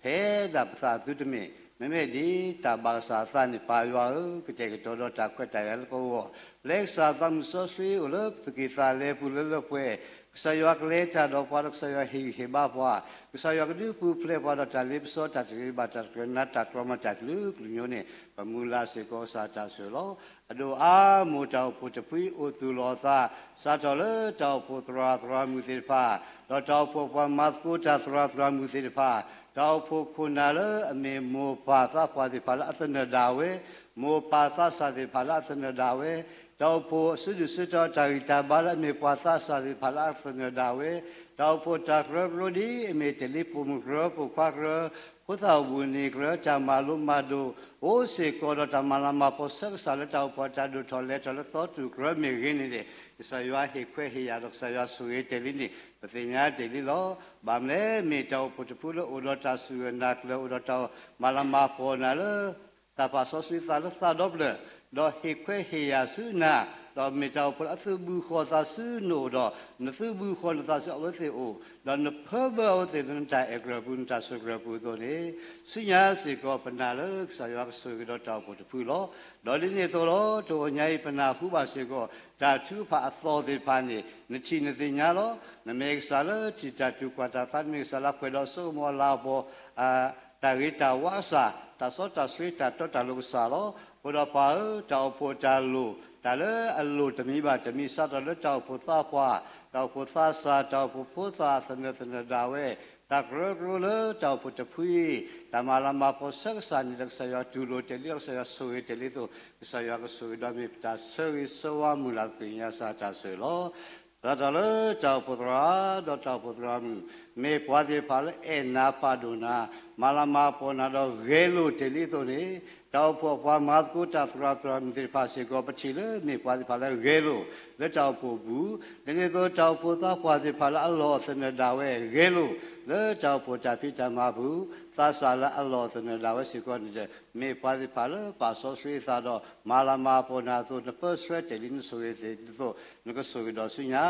ဖဲဒၣ်ပသးအသုတမ့ၢ်, မ့မ့ၢ်ဒ်တၢ်ဘၣ်ကစၢ်အသးန့ၣ် ပၢ်ယွၤဧၢ, ကတဲာ်ကတီၤဒီးတၢ်ခွဲးတၢ်ယာ်လၢပဂီၢ်, ပျဲကစၢ်သးမုၢ်စီဆှံအိၣ်လၢပသူၣ်ကံၢ်သးလဲပူၤလၢလၢပှဲၤ, ကစၢ်ယွၤကလဲၤတၢ်ဒီးပှၤဒီး ကစၢ်ယွၤဟ့ၣ်ဂံၢ်ဟ့ၣ်ဘါပှၤ, ကစၢ်ယွၤကဒုးပူၤဖျဲးပှၤဒီးတၢ်လ့ပစီတၢ်တဂ့ၤဘၣ် တၢ်တကြၢးနါတၢ်တြီမၤတၢ်ကလုာ်ကလုာ်ကညီန့ၣ် ပမုၢ်လၢ်စ့ၢ်ကီးကစၢ်တၢ်ဆိၣ်ဂ့ၤလီၤ. အဒိၣ်အါမိၢ်တၢ်အိၣ်ဖှိၣ်တဖုအံၤအိၣ်သူၣ်လီၤအသး, စးထီၣ်လၢတၢ်အိၣ်ဖှိၣ်သရၣ်သရၣ်မုၣ်သ့ၣ်တဖၣ်, ဒီးတၢ်အိၣ်ဖှိၣ်ပှၤမၤသကိးတၢ်သရၣ်သရၣ်မုၣ်သ့ၣ်တဖၣ်, တၢ်အိၣ်ဖှိၣ်ခိၣ်နၢ်လၢအမ့ၢ်မိၢ်ပၢ်သးပှၢ်သ့ၣ်တဖၣ်လၢအသနၢၣ်ဒၣ်ဝဲ, မိၢ်ပၢ်သးစၢ်သ့ၣ်တဖၣ်လၢအသနၢၣ်ဒၣ်ဝဲ, တၢ်အိၣ်ဖှိၣ်အစုဒုၣ်စုတီၤတၢ်ဂံၢ်တၢ်ဘါလၢအမ့ၢ်ပှၤသးစၢ်သ့ၣ်တဖၣ်လၢအသနၢၣ်ဒၣ်ဝဲ, တၢ်အိၣ်ဖှိၣ်တၢ်ကရၢကရိဒ်အမ့ၢ်တ့ၢ်လံပိာ်မုၣ်ကရၢ ပိာ်ခွါကရၢ ဖိသၣ်အိၣ်ဘှံးနံၤကရၢ တၢ်မၤလိမၤဒိး အိၣ်စ့ၢ်ကီးဒီးတၢ်မၤလၤမၤပီၤဆၢကစၢ်လၢတၢ်အိၣ်ဖှိၣ်တၢ်ဒိၣ်ထီၣ်လဲၤထီၣ်လၢသီတူၢ်ကရၢမ့ၢ်ဂ့ၤန့ၣ်န့ၣ် ကစၢ်ယွၤဟ့ၣ်ခွဲးဟ့ၣ်ယာ်ဒီးကစၢ်ယွၤဆိၣ်ဂ့ၤတ့ၢ်လံန့ၣ် ပသ့ၣ်ညါတ့ၢ်လံလီၤ. ဘၣ်မနုၤလဲၣ် မ့ၢ်တၢ်အိၣ်ဖှိၣ်တဖုလၢအိၣ်ဒီးတၢ်စူၢ်ဂၢၢ်နာ်ကျၢၤ အိၣ်ဒီးတၢ်မၤလၤမၤပီၤနၤလၢ တၢ်ပာ်စီဆှံသးလၢသးဒီဖျၢၣ်, ဒီးဟ့ၣ်ခွဲးဟ့ၣ်ယာ်ဆူနၤ, ဒီးမ့ၢ်တၢ်အိၣ်ဖှိၣ်လၢအသုးဘူးဃီၤသးဆူနအိၣ်ဒီး နသုးဘူးဃီၤနသးဆူအဝဲသ့ၣ်အိၣ်, ဒီးနဖၢဘၢအဝဲသ့ၣ်လၢနတၢ်အဲၣ်ကြၢးပူၤ နတၢ်ဆိၣ်ကြၢးပူၤအသိးန့ၣ်, ဆူညါစ့ၢ်ကီးပနာ်လၢကစၢ်ယွၤကဆိၣ်ဂ့ၤဒီးတၢ်အိၣ်ဖှိၣ်တဖုလီၤ. ဒီးဒ်န့ၣ်အသိးလီၤ တဂီၤညါအံၤ ပနၢ်ဟူဘၣ်စ့ၢ်ကီး တၢ်ထုကဖၣ်အသီၣ်သ့ၣ်တဖၣ်န့ၣ် နထံၣ်နသ့ၣ်ညါလီၤ. နမ့ၢ်ကစၢ်လၢထံၣ်တၢ်တုၤကွၢ်တၢ်သး နမ့ၢ်ကစၢ်လၢအပှဲၤဒီးစိကမီၤလၤကပီၤ တၢ်ဂ့ၤတၢ်ဝါကစၢ်, တၢ်စီတၢ်ဆှံတၢ်တီတၢ်လိၤကစၢ်လီၤ. အဃိဒီးပၢ်ဧၢ, တၢ်အိၣ်ဖှိၣ်တၢ်လိၣ်, တၢ်လၢအလိၣ်တမံၤဘၣ်တမံၤ စးထီၣ်လၢတၢ်အိၣ်ဖှိၣ်သးပှၢ်, တၢ်အိၣ်ဖှိၣ်သးစၢ်, တၢ်အိၣ်ဖှိၣ်ဖိသၣ်သနၢၣ်သနၢၣ်ဒၣ်ဝဲ, တၢ်ကရၢကရိလၢတၢ်အိၣ်ဖှိၣ်တဖုအံၤ, တၢ်မၤလၤမၤပီၤဆၢကစၢ်န့ၣ်ဒီး ကစၢ်ယွၤတူၢ်လိာ်တ့ၢ်လံဒီး ကစၢ်ယွၤဆိၣ်ဂ့ၤတ့ၢ်လံအသိး, ကစၢ်ယွၤကဆိၣ်ဂ့ၤဒီးမ့ၢ်ပတၢ်ဆၢဂ့ၤဆၢဝါမုၢ်လၢ်သ့ၣ်ညါစၢ်တၢ်ဆိၣ်ဂ့ၤလီၤ. စးထီၣ်လၢတၢ်အိၣ်ဖှိၣ်သရၣ် ဒီးတၢ်အိၣ်ဖှိၣ်သရၣ်မုၣ်, မ့ၢ်ပှၤသ့ၣ်တဖၣ်လၢအဲၣ်နၤပာ်ဒိၣ်နၤ, မၤလၤမၤပီၤနၤဒီးဂဲၤလိာ်တ့ၢ်လံအသိးန့ၣ်, တၢ်အိၣ်ဖှိၣ်အပှၤမၤသကိးတၢ်သရၣ်သရၣ်မုၣ်သ့ၣ်တဖၣ်စ့ၢ်ကီး ပထံၣ်လၢမ့ၢ်ပှၤသ့ၣ်တဖၣ်လၢဂဲၤလိာ်လၢတၢ်အိၣ်ဖှိၣ်အပူၤ, ဒ်န့ၣ်အသိးတၢ်အိၣ်ဖှိၣ်သးပှၢ်သ့ၣ်တဖၣ်လၢအလီၢ်အသနၢၣ်ဒၣ်ဝဲဂဲၤလိာ်လၢတၢ်အိၣ်ဖှိၣ်တၢ်ဖံးတၢ်မၤအပူၤ, သးစၢ်လၢအလီၢ်သနၢၣ်ဒၣ်ဝဲစ့ၢ်ကီးန့ၣ်ဒီး မ့ၢ်ပှၤသ့ၣ်တဖၣ်လၢပာ်စီဆှံအသးဒီး မၤလၤမၤပီၢ်နၢ်အသိး နပၢဆှၢတဲာ်လံနဆိၣ်ဂ့ၤသ့ၣ်ဒ်သိး နကဆိၣ်ဂ့ၤဒီးဆူညါ,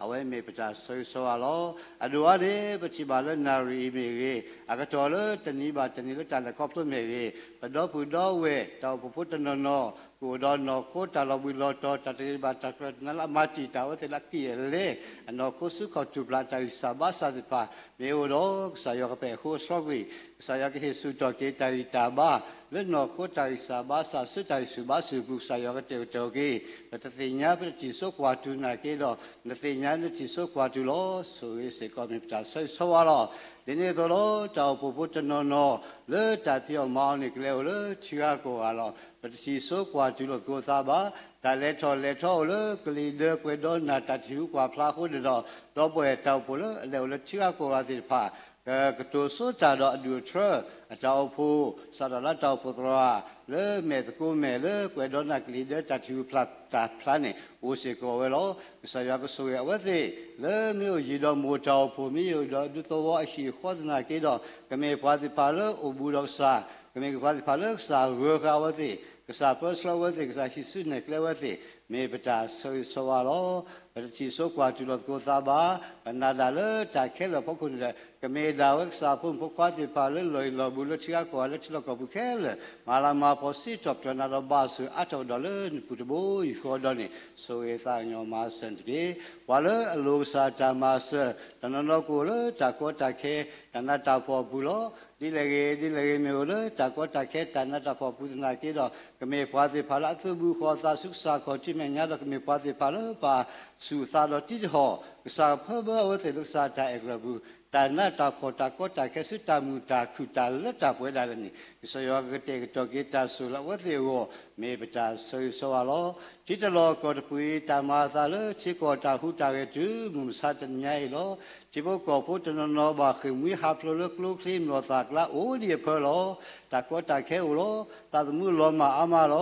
အဝဲမ့ၢ်ပတၢ်ဆၢဂ့ၤဆၢဝါလီၤ. အဒိၣ်အါန့ၣ် ပထံၣ်ဘၣ်လၢနၣ်ရံၣ်အံၤမ့ၢ်ဂ့ၤ, အကတီၢ်လၢတနံၤဘၣ်တနံၤလၢတၢ်လဲၤခီဖျိမ့ၢ်ဂ့ၤ, ပဒီပုၢ်ဒီဝဲၢ် တၢ်အိၣ်ဖှိၣ်ဖိတနီၤနီၤ ကအိၣ်ဒီးနီၢ်ခိတၢ်လီၤဘှံးလီၤတီၤ တၢ်တဂ့ၤဘၣ်တၢ်ကျၢၤတနါလၢအမၤတံာ်တာ်ဝဲသ့ၣ်လၢအကံၢ်အလဲ, အနီၢ်ခိဆူခီၣ်ထူၣ်ဖျးတၢ်ဂံၢ်စၢ်ဘါစၢ်သ့ၣ်တဖၣ် မ့ၢ်အိၣ်ဒီး ကစၢ်ယွၤကပဲာ်အဃိအဆှီကွံာ်, ကစၢ်ယွၤကဟ့ၣ်ဆူၣ်ထီၣ်က့ၤတၢ်ဂံၢ်တၢ်ဘါ လၢနီၢ်ခိတၢ်ဂံၢ်စၢ်ဘါစၢ် ဆူတၢ်ဂံၢ်ဆူၣ်ဘါဆူၣ်အပူၤ ကစၢ်ယွၤကတဲာ်ကတီၤက့ၤ, ပတသ့ၣ်ညါပတထံၣ်စိကွၢ်တူာ်နာ်က့ဒီး နသ့ၣ်ညါနထံၣ်စိကွၢ်တူာ်လီၤ. ဆိၣ်ဂ့ၤစ့ၢ်ကီးမ့ၢ်ပတၢ်ဆၢဂ့ၤဆၢဝါလီၤ. ဒ်န့ၣ်အသိးလီၤ တၢ်အိၣ်ဖှိၣ်ဖိတနီၤနီၤ လၢတၢ်ဖံးအီၣ်မၤအီၣ်န့ၣ် ကလဲၤအိၣ်လၢထံဂၤကီၢ်ဂၤလီၤ. ပတထံၣ်စိကွၢ်တူာ်လိာ်သကိးသးဘၣ်. တၢ်လဲၤထီၣ်လဲၤထီအိၣ်လၢကလံၤဒၢကွဲးဒီးနၢ်တၢ်ထံၣ်ဟူကွၢ်ဖျါအဃိန့ၣ်ဒီး ဒီပုၢ်ဝဲၢ်တၢ်အိၣ်ဖှိၣ်လၢအလဲၤအိၣ်လၢထံဂၤကီၢ်ဂၤသ့ၣ်တဖၣ် ကကတိၤဆိတၢ်ဒီးအဒူၣ်အထၢ အတၢ်အိၣ်ဖှိၣ် စးထီၣ်လၢတၢ်အိၣ်ဖှိၣ်သရၣ် လၢမဲာ်သကိးမဲာ်လၢကွဲးဒီးနၢ်ကလံၤဒၢတၢ်ထံၣ်ဟူဖျါတၢ်ဖျါန့ၣ် အိၣ်စ့ၢ်ကီးဝဲလီၤ. ကစၢ်ယွၤကဆိၣ်ဂ့ၤအဝဲသ့ၣ် လၢမ့ၢ်အိၣ်ယံၤဒီးမိၢ်တၢ်အိၣ်ဖှိၣ် မ့ၢ်အိၣ်ဒီးဒူသဝီအဟံၣ်အဃီသနာ်က့ဒီး ကမ့ၢ်ပှၤသ့ၣ်တဖၣ်လၢအိၣ်ဘူးဒီးကစၢ်, ကမ့ၢ်ပှၤသ့ၣ်တဖၣ်လၢကစၢ်ဂၢၤဃာ်အဝဲသ့ၣ်, ကစၢ်ပၢဆှၢအဝဲသ့ၣ်, ကစၢ်ဟံးစုနဲၣ်ကျဲအဝဲသ့ၣ်, မ့ၢ်ပတၢ်ဆၢဂ့ၤဆၢဝါလီၤ. ပတထံၣ်စိကွၢ်တူာ်လိာ်သကိးသးဘၣ်. ပနာ်ဒၣ်လၢတၢ်ခဲလၢာ်အဖီခိၣ်န့ၣ်ဒီး ကမ့ၢ်ဒၣ်ဝဲကစၢ်ဖိမုၣ်ဖိခွါသ့ၣ်တဖၣ်လၢလီၢ်အံၤလီၢ်ဘူးလၢထံဂၤကီၢ်ဂၤလၢထံလီၢ်ကီၢ်ပူၤခဲလၢာ် မၤလၤမၤပီၢ်စံးထီၣ်ပတြၢၤနၤဒီးဘၣ်ဆိၣ်အါထီၣ်ကဒီးလၢနပူၤတဘိယူၢ်ဃီဒီးန့ၣ် ဆိၣ်ဂ့ၤသးကညီၤမၤစၢၤန့ၣ်တက့ၢ်. ပှၤလၢအလိၤကစၢ်တၢ်မၤစၢၤ တနီၤနီၤကအိၣ်လၢတၢ်ကီတၢ်ခဲ တၢ်နးတၢ်ဖှီၣ်အပူၤလီၤ. ဒ်လဲၣ်ဂ့ၤ ဒ်လဲၣ်ဂ့ၤ မ့ၢ်အိၣ်လၢတၢ်ကီတၢ်ခဲ တၢ်နးတၢ်ဖှီၣ်အပူၤသနာ်က့ဒီး ကမ့ၢ်ပှၤသ့ၣ်တဖၣ်လၢအသုးဘူးဃီၤအသးဆူကစၢ်ခီၣ်ထံးမဲာ်ညါဒီး ကမ့ၢ်ပှၤသ့ၣ်တဖၣ်လၢပာ်ဆူၣ်အသးဒီးတံၢ်တဟီၣ် ကစၢ်ကဖၢဘၢအဝဲသ့ၣ်လၢကစၢ်တၢ်အဲၣ်ကြၢးပူၤ, တၢ်နးတၢ်ဖှီၣ်တၢ်ကီတၢ်ခဲဆူတၢ်မုာ်တၢ်ခုၣ်တၢ်လၢတၢ်ပှဲၤဒၣ်လဲာ်န့ၣ် ကစၢ်ယွၤကကတဲာ်ကတီၤက့ၤတၢ်ဆိၣ်လၢအဝဲသ့ၣ်အဂီၢ် မ့ၢ်ပတၢ်ဆၢဂ့ၤဆၢဝါလီၤ. ထံတလီၢ်ကီၢ်တပူၤအံၤ တၢ်မၤအသးလၢထံကီၢ်တၢ်ဟူးတၢ်ဂဲၤတုၤမုၢ်မဆါတနံၤညါအံၤလီၤ. ထံဖိကီၢ်ဖိတနီၤနီၤဘၣ်ဃ့ၢ်မှံဟးဖျိးလၢကျိချံမျိာ်သၣ်ကျါအိၣ်ဒံးအဖၢလီၤ. တၢ်ကီတၢ်ခဲအိၣ်လီၤ. သးသမူလီၤမၢ်အါမးလ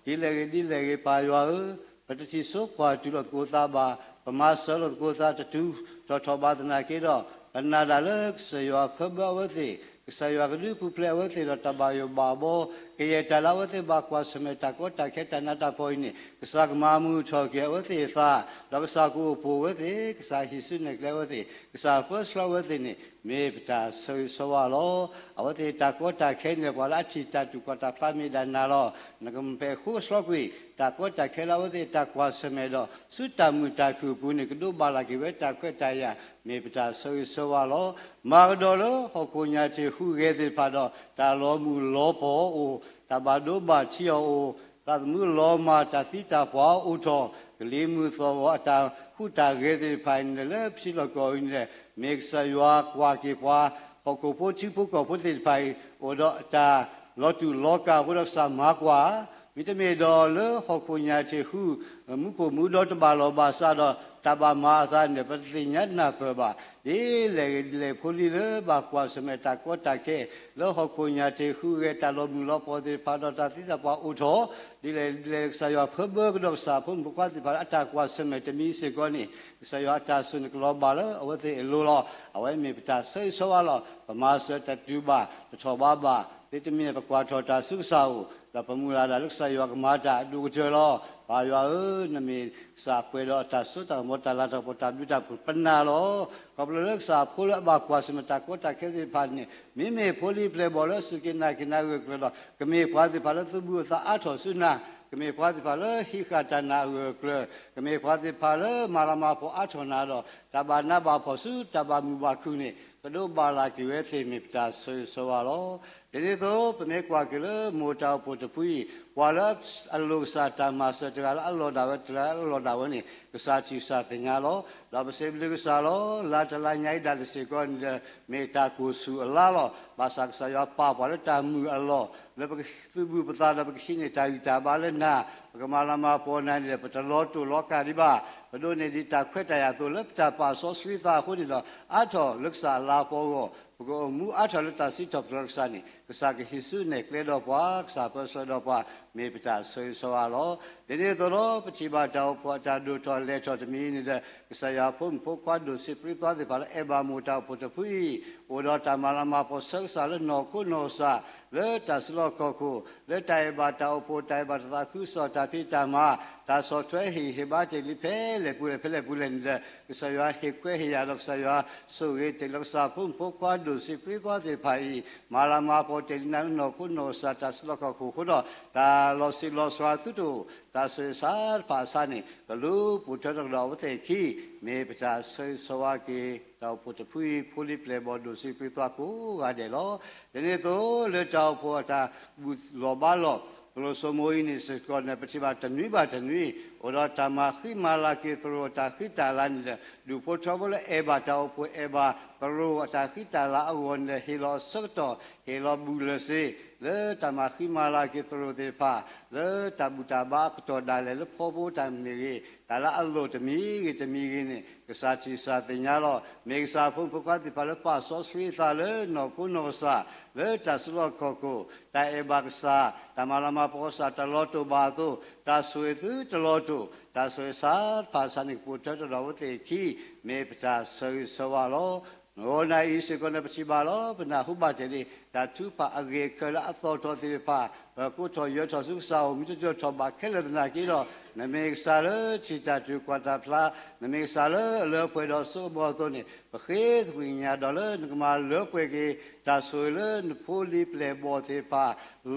ီၤ. ဒ်လဲၣ်ဂ့ၤဒ်လဲၣ်ဂ့ၤ ပၢ်ယွၤဧၢ, ပတထံၣ်စိကွၢ်တူာ်လိာ်သကိးသးဘၣ်, ပမၤစၢၤလိာ်သကိးသးတတုၤထီၣ်ထီၣ်ဘၣ်သနာ်က့ဒီး, ပနာ်ဒၣ်လၢကစၢ်ယွၤဖၢဘၢအဝဲသ့ၣ်, ကစၢ်ယွၤကဒုးပူၤဖျဲးအဝဲသ့ၣ်ဒီးတၢ်ဘၣ်ယိၣ်ဘၣ်ဘီ, ကယဲၢ်တၢ်လၢအဝဲသ့ၣ်ဘၣ်ကွၢ်ဆၢၣ်မဲာ်တၢ်ကီတၢ်ခဲတၢ်နးတၢ်ဖှီၣ်အံၤန့ၣ် ကစၢ်ကမၤမုာ်ထီၣ်က့ၤအဝဲသ့ၣ်အသး, ဒီးကစၢ်ကအိၣ်ပိာ်ဝဲသ့ၣ်, ကစၢ်ဟံးစုနဲၣ်ကျဲအဝဲသ့ၣ်, ကစၢ်ပၢဆှၢအဝဲသ့ၣ်န့ၣ် မ့ၢ်ပတၢ်ဆၢဂ့ၤဆၢဝါလီၤ. အဝဲသ့ၣ်တၢ်ကီတၢ်ခဲန့ၣ် ပှၤလၢအထံၣ်တၢ်တူၢ်ကွၢ်တၢ်ဖျါမ့ၢ်ဒၣ်နၤလီၤ. နကမၤပဲာ်ဃုာ်ဆှီကွံာ် တၢ်ကီတၢ်ခဲလၢအဝဲသ့ၣ်တၢ်ကွၢ်ဆၢၣ်မဲာ်ဒီး ဆူတၢ်မုာ်တၢ်ခုၣ်အပူၤန့ၣ် ကဒိးဘၣ်လၢ်က့ၤဝဲတၢ်ခွဲးတၢ်ယာ် မ့ၢ်ပတၢ်ဆၢဂ့ၤဆၢဝါလီၤ. မၤကဒီးလၢဟီၣ်ခိၣ်ညၣ်ထံးဟူးဂဲၤသ့ၣ်တဖၣ်ဒီး တၢ်လီၤမုၢ်လီၤပီၢ်အိၣ်, တၢ်ဘၣ်ဒိဘၣ်ထံးအီၤအိၣ်, သးသမူလီၤမၢ်တၢ်သံတၢ်ပှၢ်အိၣ်ထီၣ်, ကလံၤမုၢ်သီၣ်ဂီၤအတၢ်ဟူးတၢ်ဂဲၤသ့ၣ်တဖၣ်အံၤန့ၣ် လၢပထံလီၢ်ကီၢ်အံၤန့ၣ် မ့ၢ်ကစၢ်ယွၤကွၢ်က့ၤပှၤ ဟီၣ်ခိၣ်ဖိထံဖိကီၢ်ဖိသ့ၣ်တဖၣ်အံၤ အိၣ်ဒီးတၢ်လီၤတူာ်လီၤကာ်အဃိဒီးကစၢ်မၤကွၢ်ဧါ, မ့တမ့ၢ်ဒီးလၢဟီၣ်ခိၣ်ညၣ်ထံးဟူး မူခိၣ်မူဒီတဘၣ်လီၢ်ဘၣ်စးဒီး တၢ်ဘၣ်မၤအသးန့ၣ် ပတသ့ၣ်ညါနၢ်ပၢၢ်ဘၣ်. ဒ်လဲၣ်ဂ့ၤဒ်လဲၣ်ဖိလံၤလၢဘၣ်ကွၢ်ဆၢၣ်မဲာ်တၢ်ကီတၢ်ခဲ လၢဟီၣ်ခိၣ်ညၣ်ထံးဟူးဂဲၤတၢ်လီၤမုၢ်လီၤပီၢ်သ့ၣ်တဖၣ်ဒီးတၢ်သံတၢ်ပှၢ်အိၣ်ထီၣ်, ဒ်လဲၣ်ဒ်လဲၣ်ကစၢ်ယွၤဖၢဘၢကဒီးကစၢ်အဖိမုၣ်ဖိခွါသ့ၣ်တဖၣ်လၢ အတၢ်ကွၢ်ဆၢၣ်မဲာ်တမံၤစ့ၢ်ကီးန့ၣ် ကစၢ်ယွၤအတၢ်ဆိၣ်န့ၣ်ကလီၤဘၣ်လၢအဝဲသ့ၣ်အလိၤလီၤ. အဝဲမ့ၢ်ပတၢ်ဆၢဂ့ၤဆၢဝါလီၤ. ပမၤစၢၤတၢ်တူၢ်ဘၣ် တထီၣ်ဘးဘၣ် သ့တမံၤန့ၣ် ပကွၢ်ထီၣ်တၢ်ဆူကစၢ်အအိၣ် ဒီးပမုၢ်လၢ်ဒၣ်လၢကစၢ်ယွၤကမၤတၢ်အဒိၣ်ကတၢၢ်လီၤ. ပၢ်ယွၤဧၢ, နမ့ၢ်ကစၢ်ပှဲၤဒီးတၢ်စိတၢ်ကမီၤတၢ်လၤတၢ်ကပီၤတၢ်ဘျုးတၢ်ဖှိၣ် ပနာ်လီၤ. ခီဖျိလၢကစၢ်ဖိလၢအဘၣ်ကွၢ်ဆၢၣ်မဲာ်တၢ်ကီတၢ်ခဲသ့ၣ်တဖၣ်န့ၣ် မ့မ့ၢ်ဖိလံၤပျဲၢ်ဘီၣ်လၢအစူၢ်က့ၤနာ်က့ၤနၤအဂၢၢ်အကျၢၤဒီး ကမ့ၢ်ပှၤသ့ၣ်တဖၣ်လၢသုးဘူးအသးအါထီၣ်ဆူနၤ, ကမ့ၢ်ပှၤသ့ၣ်တဖၣ်လၢဟံးဃာ်တၢ်နာ်အဂၢၢ်အကျၢၤ, ကမ့ၢ်ပှၤသ့ၣ်တဖၣ်လၢမၤလၤမၤဖှီၣ်အါထီၣ်နၤဒီး တၢ်ဘၣ်နးဘၣ်ဖှီၣ်ဆူတၢ်ဘၣ်မုာ်ဘၣ်ခုၣ်န့ၣ် ကဒိးဘၣ်လၢ်က့ၤဝဲသ့ၣ်မ့ၢ်ပတၢ်ဆၢဂ့ၤဆၢဝါလီၤ. ဒ်န့ၣ်အသိး ပမ့ၢ်ကွၢ်က့ၤလၢမိၢ်တၢ်အိၣ်ဖှိၣ်တဖုအံၤ ပှၤလၢအလိၤကစၢ်တၢ်မၤစၢၤတဂၤလၢအလီၢ်ဒၣ်ဝဲ တဂၤလၢအလီၢ်ဒၣ်ဝဲန့ၣ် ကစၢ်ထံၣ်ကစၢ်သ့ၣ်ညါလီၤ. ဒီးပစံးဘျုးကစၢ်လီၤ. လါတလါညါအံၤဒၣ်တစ့ၢ်ကီးန့ၣ်ဒီး မ့ၢ်တၢ်ကိၢ်ဆူၣ်အလါလီၤ. ဘၣ်ဆၣ်ကစၢ်ယွၤပာ်ပှၤလၢတၢ်မုာ်အလီၢ် လၢပကသုးဘူးပသးဒီးပကဟံးန့ၢ်တၢ်ဂံၢ်တၢ်ဘါလၢနၤ, ပကမၤလၤမၤဖှီၣ်နၤန့ၣ်ဒီး ပတလီၤတိာ်လီၤကာ်ဒံးဘၣ်. ပဒိးန့ၢ်ဒံးတၢ်ခွဲးတၢ်ယာ်အသိးလၢပတၢ်ပာ်စီဆှံသးအဃိန့ၣ်ဒီး အါထီၣ်လၢကစၢ်အလၤအပီၢ်အဂီၢ် ပကအိၣ်မူအါထီၣ်လၢတၢ်စံးထီၣ်ပတြၢၤကစၢ်န့ၣ် ကစၢ်ကဟံးစုနဲၣ်ကျဲဒီးပှၤ, ကစၢ်ပၢဆှၢဒီးပှၤ, မ့ၢ်ပတၢ်ဆၢဂ့ၤဆၢဝါလီၤ. ဒ်န့ၣ်အသိးဒီး ပထံၣ်ဘၣ်တၢ်အိၣ်ဖှိၣ်အတၢ်ဒိၣ်ထီၣ်လဲၤထီၣ်တမံၤန့ၣ်ဒီး ကစၢ်ယွၤဖိမုၣ်ဖိခွါဒိၣ်စံးပြံသွါသ့ၣ်တဖၣ်လၢအဲၣ်ဘၣ်မိၢ်တၢ်အိၣ်ဖှိၣ်တဖုအံၤ အိၣ်ဒီးတၢ်မၤလၤမၤကပီၤဆၢကစၢ်လၢနီၢ်ခိနီၢ်ကစၢ်, လၢတၢ်စုလီၢ်ခီၣ်ခိၣ်, လၢတၢ်အဲၣ်ဘၣ်တၢ်အိၣ်ဖှိၣ် တၢ်အဲၣ်ဘၣ်တၢ်သးခုကစီၣ်တၢ်ဖံးတၢ်မၤ, တၢ်ဆီၣ်ထွဲဟ့ၣ်ဟ့ၣ်ဘါတ့ၢ်လံဖဲလဲၣ်ပူၤလဲၣ်ဖဲလဲၣ်ပူၤလဲၣ်န့ၣ်ဒီး ကစၢ်ယွၤဟ့ၣ်ခွဲးဟ့ၣ်ယာ်ဒီး ကစၢ်ယွၤဆိၣ်ဂ့ၤတ့ၢ်လီၤကစၢ်ဖိမုၣ်ဖိခွါဒိၣ်စံးပြံသွါသ့ၣ်တဖၣ်အံၤ မၤလၤမၤကပီၤတ့ၢ်လံနၤလၢနီၢ်ခိနီၢ်ကစၢ်တၢ်စုလီၢ်ခီၣ်ခိၣ်အဃိဒီး တၢ်လီၤစံးလီၤစှၤသုတအိၣ်, တၢ်ဆိၣ်ဂ့ၤဆါတဖၣ်အဆါန့ၣ် ကလူၤပိာ်ထွဲထီၣ်ကဒီးအဝဲသ့ၣ်အခံ, မ့ၢ်ပတၢ်ဆၢဂ့ၤဆၢဝါက့ၤ တၢ်အိၣ်ဖှိၣ်တဖုအံၤ ဖိလံၤပျဲၢ်ဘီၣ်ဒိၣ်စံးပြံသွါကိးဂၤဒဲးလီၤ. ဒ်န့ၣ်အသိး လၢတၢ်အိၣ်ဖှိၣ်အတၢ်ဘူၣ်လီၢ်ဘါလီၢ် သရိာ်စိမိၤအံၤန့ၣ်စ့ၢ်ကီးန့ၣ် ပထံၣ်ဘၣ်တနွံဘၣ်တနွံ အိၣ်ဒီးတၢ်မၤဃံမၤလၤက့ၤသရိာ်အတၢ်ဃံတၢ်လၤန့ၣ်ဒီး ဒူၣ်ဖိထၢဖိလၢအဲၣ်ဘၣ်တၢ်အိၣ်ဖှိၣ်အဲၣ်ဘၣ်သရိာ်အတၢ်ဃံတၢ်လၤအဂီၢ်န့ၣ်ဒီး ဟ့ၣ်လီၤအဆၢကတီၢ် ဟ့ၣ်လီၤဘူၣ်လၢာ်စ့ လၢတၢ်မၤဃံမၤလၤက့ၤသရိာ်သ့ၣ်တဖၣ် လၢတၢ်ဘူၣ်တၢ်ဘါအကတီၢ်ဒၣ်လဲာ်လၢဖီဖိတၢ်မ့ၢ်ဂ့ၤ တၢ်လၢအလိၣ်တမံၤဂ့ၤတမံၤဂ့ၤန့ၣ် ကစၢ်ထံၣ်ကစၢ်သ့ၣ်ညါလီၤ. မ့ၢ်ကစၢ်ဖိမုၣ်ဖိခွါသ့ၣ်တဖၣ်လၢပာ်စီဆှံအသးလၢနီၢ်ခိနီၢ်ကစၢ် လၢတၢ်စုလီၢ်ခီၣ်ခိၣ် တၢ်အဲၣ်ဘၣ်ကစၢ် တၢ်မၤလၤမၤကပီၤကစၢ် တၢ်လီၤတိာ်ဘၣ်အသိး တၢ်ဆိၣ်ဂ့ၤသုတလီၤတိာ် တၢ်ဆိၣ်ဂ့ၤဆါတဖၣ်အဆါန့ၣ် ကပိာ်ထွဲထီၣ်ဒီးအဝဲသ့ၣ်အခံ မ့ၢ်ပတၢ်ဆၢဂ့ၤဆၢဝါလီၤ. ဂီၤနၤအံၤစ့ၢ်ကီးန့ၣ် ပထံၣ်ဘၣ်လီၤ ပနၢ်ဟူဘၣ်တ့ၢ်လံ တၢ်ထုကဖၣ်အဂ့ၢ်အခဲလၢအသီၣ်ထီၣ်သ့ၣ်တဖၣ် ပကိးထီၣ်ယၢၤထီၣ်ဆူကစၢ်အအိၣ် မ့ၢ်တဒိၣ်ထီၣ်ဘၣ်ခဲလၢာ်သနာ်က့ဒီး နမ့ၢ်ကစၢ်လၢထံၣ်တၢ်တုၤကွၢ်တၢ်ဖျါ, နမ့ၢ်ကစၢ်လၢအလၢပှဲၤဒီးစိကမီၤအသိးန့ၣ် ပဃ့သကွံၢ်ကညးဒီးလၢနကမၤလၢပှဲၤက့ၤ တၢ်ဆိၣ်ဂ့ၤလၢနဖိလံၤပျဲၢ်ဘီၣ်သ့ၣ်တဖၣ်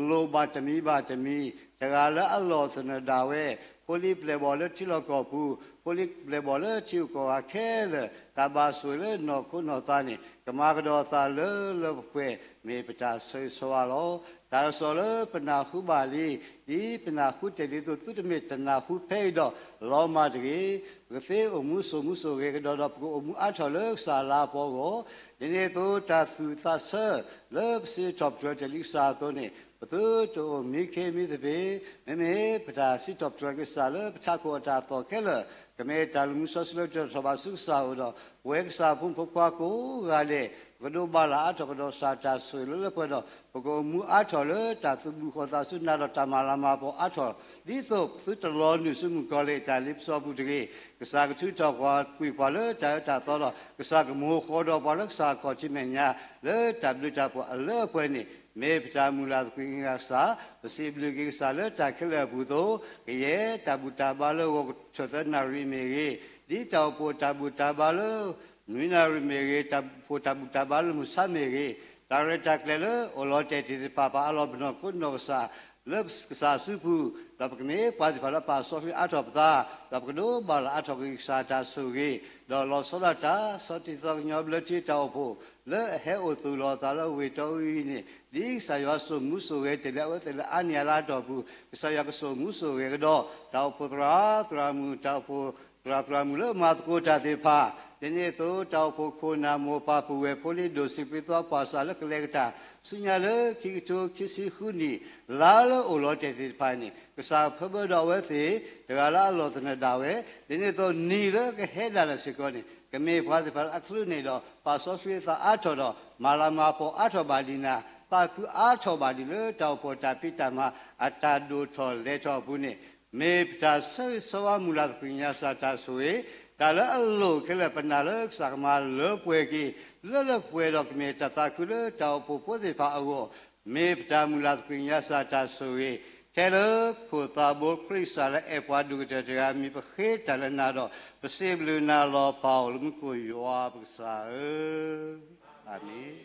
လိၣ်ဘၣ်တမံၤဘၣ်တမံၤ, တဂၤလၢအလီၢ်သနၢၣ်ဒၣ်ဝဲ, ဖိလံၤပျဲၢ်ဘီၣ်လၢထံလီၢ်ကီၢ်ပူၤ, ဖိလံၤပျဲၢ်ဘီၣ်လၢထံဂုၤကီၢ်ဂၤခဲလၢာ်, တၢ်ဘၣ်ဆိၣ်ဂ့ၤလၢနီၢ်ခိနီၢ်သးန့ၣ် ကမၤကဒီးသးလၢလၢပှဲၤပှဲၤ မ့ၢ်ပတၢ်ဆၢဂ့ၤဆၢဝါလီၤ. တၢ်ကစီၣ်လၢပနၢ်ဟူဘၣ်လံ, ဒ်ပနၢ်ဟူတ့ၢ်လံအသိး သုတမ့ၢ်တနၢ်ဟူဖဲအံၤဒီး လီၤမၢ်တဂ့ၤ. ပကသ့အိၣ်မူစိာ်မူစိာ်ဂဲၤကဒီးဒီး ပကအိၣ်မူအါထီၣ်လၢကစၢ်အလၤအပီၤအဂီၢ်, ဒ်န့ၣ်အသိး တၢ်သူၣ်သးဆၢ လၢပစံးထီၣ်ပတြၢၤတ့ၢ်လံကစၢ်အသိးန့ၣ် ပသုတအိၣ်မံခ့မံသပ့ၤ, မ့မ့ၢ်ပတၢ်စံးထီၣ်ပတြၢၤက့ၤကစၢ်လၢပထးခိၣ်အတၢ်သီၣ်ခဲလၢာ်, ကမ့ၢ်တၢ်လၢမူစီဆှံလၢတၢၢ်ထီၣ်ဘၣ်ဆူကစၢ်အအိၣ်ဒီး ပဝဲကစၢ်ဖိမုၣ်ဖိခွါကိးဂၤဒဲး ပကဒိးဘၣ်လၢအါထီၣ်ကဒီးကစၢ်တၢ်ဆိၣ်ဂ့ၤလၢလၢပှဲၤဒီး ပကအိၣ်မူအါထီၣ်လၢတၢ်သူၣ်ဘူၣ်ဃီၤသးဆူနၤဒီးတၢ်မၤလၤမၤကပီၤအါထီၣ် ဒ်သိးသုတလီၤနုာ်ဆူမုၣ်ကီၤလံၢ်အတၢ်လ့ပစီပူၤတဂ့ၤ. ကစၢ်ကထုးထီၣ်ကွံာ်ပှၤလၢတၢ်အၢတၢ်သီဒီး ကစၢ်ကမိၤဃီၤဒီးပှၤလၢကစၢ်အခီၣ်ထံးမဲာ်ညါ လၢတၢ်ဘျုးတၢ်ဖှိၣ်အလၢအပှဲၤန့ၣ် မ့ၢ်ပတၢ်မုၢ်လၢ်သကွံာ်က့ၤကစၢ်, ပစံးဘျုးက့ၤကစၢ်လၢတၢ်ခဲလၢာ်အပူၤအသိး, ကယဲၢ်တၢ်ဘူၣ်တၢ်ဘါလၢဂီၤခီဆၢသၢနၣ်ရံၣ်မ့ၢ်ဂ့ၤ, ဒ်တၢ်အိၣ်ဖှိၣ်တၢ်ဘူၣ်တၢ်ဘါလၢ နွံနၣ်ရံၣ်မ့ၢ်ဂ့ၤ, တၢ်အိၣ်ဖှိၣ်တၢ်ဘူၣ်တၢ်ဘါလၢမုၢ်ဆါမ့ၢ်ဂ့ၤ, တၢ်ရဲၣ်တၢ်ကျဲၤလၢအိၣ်လီၤတဲာ်တ့ၢ်သ့ၣ်တဖၣ် ပအးလီၤပနီၢ်ခိနီၢ်ကစၢ် လၢကစၢ်စုပူၤ, ဒီးပကမ့ၢ်ပှၤသ့ၣ်တဖၣ်လၢပာ်စီဆှံအါထီၣ်ပသး, ဒီးပကဒိးဘၣ်လၢအါထီၣ်က့ၤကစၢ်တၢ်ဆိၣ်ဂ့ၤ, ဒီးလီၤဆီဒၣ်တၢ် ဆီၣ်တံၢ်သီၣ်ကညီဘျၢထံတၢ်အိၣ်ဖှိၣ် လၢအဟဲအိၣ်သူၣ်လီၤအသးလၢဝ့ၢ်တီအံၤန့ၣ် ဒ်ကစၢ်ယွၤစိာ်မူစိာ်ဂဲၤတ့ၢ်လံအဝဲသ့ၣ်လၢအါနံၣ်အလါအတီၢ်ပူၤ, ကစၢ်ယွၤကစိာ်မူစိာ်ဂဲၤကဒီး တၢ်အိၣ်ဖှိၣ်သရၣ်သရၣ်မုၣ်, တၢ်အိၣ်ဖှိၣ်သရၣ်သရၣ်မုၣ်လၢမၤသကိးတၢ်သ့ၣ်တဖၣ်, ဒ်န့ၣ်အသိး တၢ်အိၣ်ဖှိၣ်ခိၣ်နၢ်မိၢ်ပၢ်ပုၢ်ဝဲၢ်ဖိလံၤဒိၣ်စံးပြံသွါပှၤစှၤလၢကလဲၤကတၢၢ် ဆူညါလၢခံကထိခံဆံဃုနံၣ် လါလၢအိၣ်လီၤတဲာ်သ့ၣ်တဖၣ်န့ၣ် ကစၢ်ကဖၢဘၢဒီးအဝဲသ့ၣ် တဂၤလၢအလီၢ်သနၢၣ်ဒၣ်ဝဲ, ဒ်န့ၣ်အသိးနံၣ်လၢကဟဲဒၣ်လဲာ်စ့ၢ်ကီးန့ၣ် ကမ့ၢ်ပှၤသ့ၣ်တဖၣ်လၢအချုးန့ၢ်ဒီး ပာ်စီဆှံအသးအါထီၣ်ဒီး မၤလၤမၤကပီၤအါထီၣ်ဘၣ်ဒံးနၤ, သးခုအါထီၣ်ဘၣ်ဒံးလၢတၢ်အိၣ်ဖှိၣ်တၢ်ဖံးတၢ်မၤ အတၢ်ဒိၣ်ထီၣ်လဲၤထီၣ်အပူၤန့ၣ် မ့ၢ်ပတၢ်ဆၢဂ့ၤဆၢဝါမုၢ်လၢ်သကွံာ်ကညးကစၢ်တၢ်ဆိၣ်ဂ့ၤ, တၢ်လၢအလိၣ်ခဲလၢာ်ပနာ်လၢကစၢ်ကမၤလၢပှဲၤက့ၤ လၢလၢပှဲၤဒီးကမ့ၢ်တၢ်သးခုလၢတၢ်အိၣ်ဖှိၣ်ဖိသ့ၣ်တဖၣ်အဂီၢ်, မ့ၢ်ပတၢ်မုၢ်လၢ်သကွံာ်ကညးကစၢ်တၢ်ဆိၣ်ဂ့ၤ, ထဲလၢခိၣ်သးဘိခရံာ်ကစၢ်လၢအဲၣ်ပှၤဒိၣ်ကတၢၢ်တဂၤအမံၤ ပဃ့တၢ်လၢနၤဒီး ပစံးဘျုးနၤလီၤပၢ်အိၣ်လၢမူခိၣ်ယွၤပကစၢ်ဧၢ, အၤမ့ၣ်.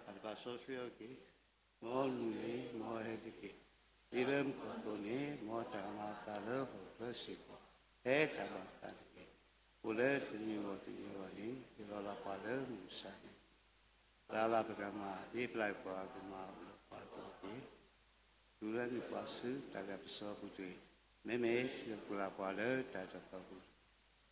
အတၢ်ပာ်စီဆှံအီၤက့ၤ မ်မုၢ်နံၤ မ်ဟဲဒံးက့ၤ ဒ်လၢမူခိၣ်အသိးန့ၣ် မ်တၢ်မၤအသးလၢဟီၣ်ခိၣ်ချၢစ့ၢ်ကီး ဟဲတၢ်ဘၣ်သးတက့ၢ်. အိၣ်လၢတနံၤဂီၢ်တနံၤဂီၢ်န့ၣ် ဟ့ၣ်လီၤလၢပှၤလၢမုၢ်မဆါတနံၤ, ပျၢ်လၢပကမၤ ဒ်ပျၢ်ကွံာ်ပှၤကမၤအီၤလၢပှၤအသိးတက့ၢ်. တုၤလၢနုာ်ပှၤဆူတၢ်လ့ပစီပူၤတဂ့ၤ, မ့မ့ၢ်ထံၣ်လိာ်ပှၤလၢတၢ်တတီၢ်ပူၤ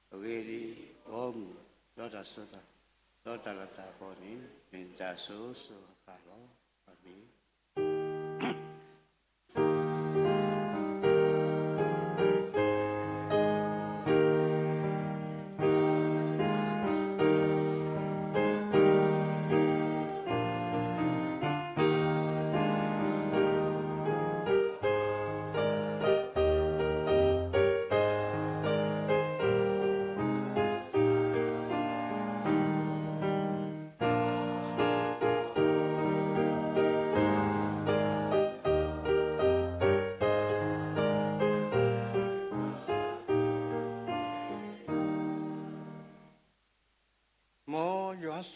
တဂ့ၤ. အဂ့ၢ်ဒ်အံၤ, မ်မုၢ် ဒီးတၢ်စိတၢ်ကမီၤ ဒီးတၢ်လၤတၢ်ကပီၤန့ၣ် မ့ၢ်နတၢ်စိၤစိၤဃၣ်ဃၣ်လီၤ. အၤမ့ၣ်.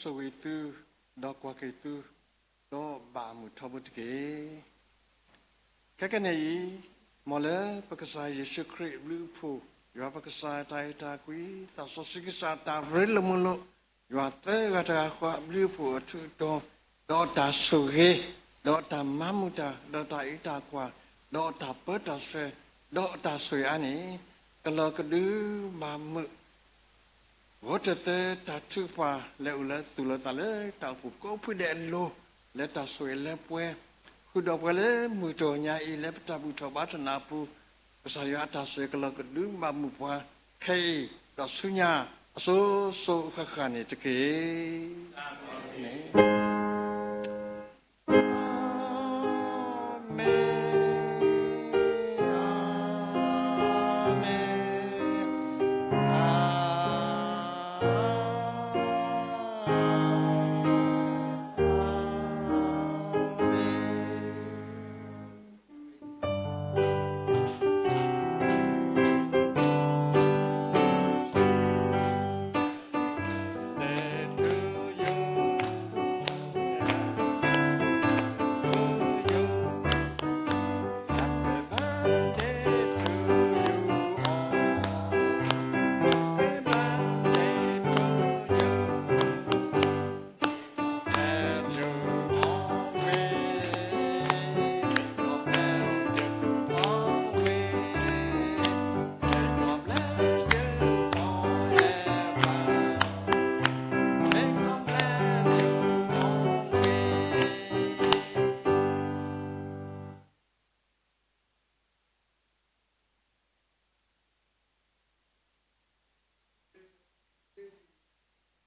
ဆိၣ်ဂ့ၤသု, ဒီးကွၢ်က့ၤသု, ဒီးဘၣ်မုာ်ထီဘိတက့ၢ်. ခဲကနံၣ်အံၤ, မ်လၢပကစၢ်ယ့ၣ်ၡူးခရံာ်အဘျုးအဖှိၣ်, ယွၤပကစၢ်တၢ်အဲၣ်တၢ်ကွံ, သးစီဆှံကစၢ်တၢ်ရ့လိာ်မုာ်လိာ်, ယွၤသၢဂၤတဂၤဃီအဘျုးအဖှိၣ်အထူးအတီၤ, ဒီးတၢ်ဆိၣ်ဂ့ၤ, ဒီးတၢ်မၤမုာ်တၢ်, ဒီးတၢ်အံးတၢ်ကွၢ်, ဒီးတၢ်ပၢတၢ်ဆှၢ, ဒီးတၢ်ဆိၣ်ဂ့ၤအါန့ၣ်, ကလီၤကဒုဘၣ်မုာ် ဂီၤတသၢတၢ်ထုကဖၣ်လဲၤအိၣ်လၢသူၣ်လၢသးလၢတၢ်အိၣ်ဖှိၣ်ကိးဖုဒဲးအလိၤ, လၢတၢ်ဆိၣ်ဂ့ၤလၢပှဲၤ, ဃုာ်ဒီးပှၤလၢမုၢ်တနံၤညါအံၤလၢပတၢ်ဘူၣ်ထီၣ်ဘါထီၣ်နၤအပူၤ, ကစၢ်ယွၤအတၢ်ဆိၣ်ဂ့ၤကလီၤကဒုဘၣ်မုာ်ပှၤခဲအံၤ, ဒီးဆူညါအစိၤစိၤအဃၣ်ဃၣ်န့ၣ်တက့ၢ်. အၤမ့ၣ်.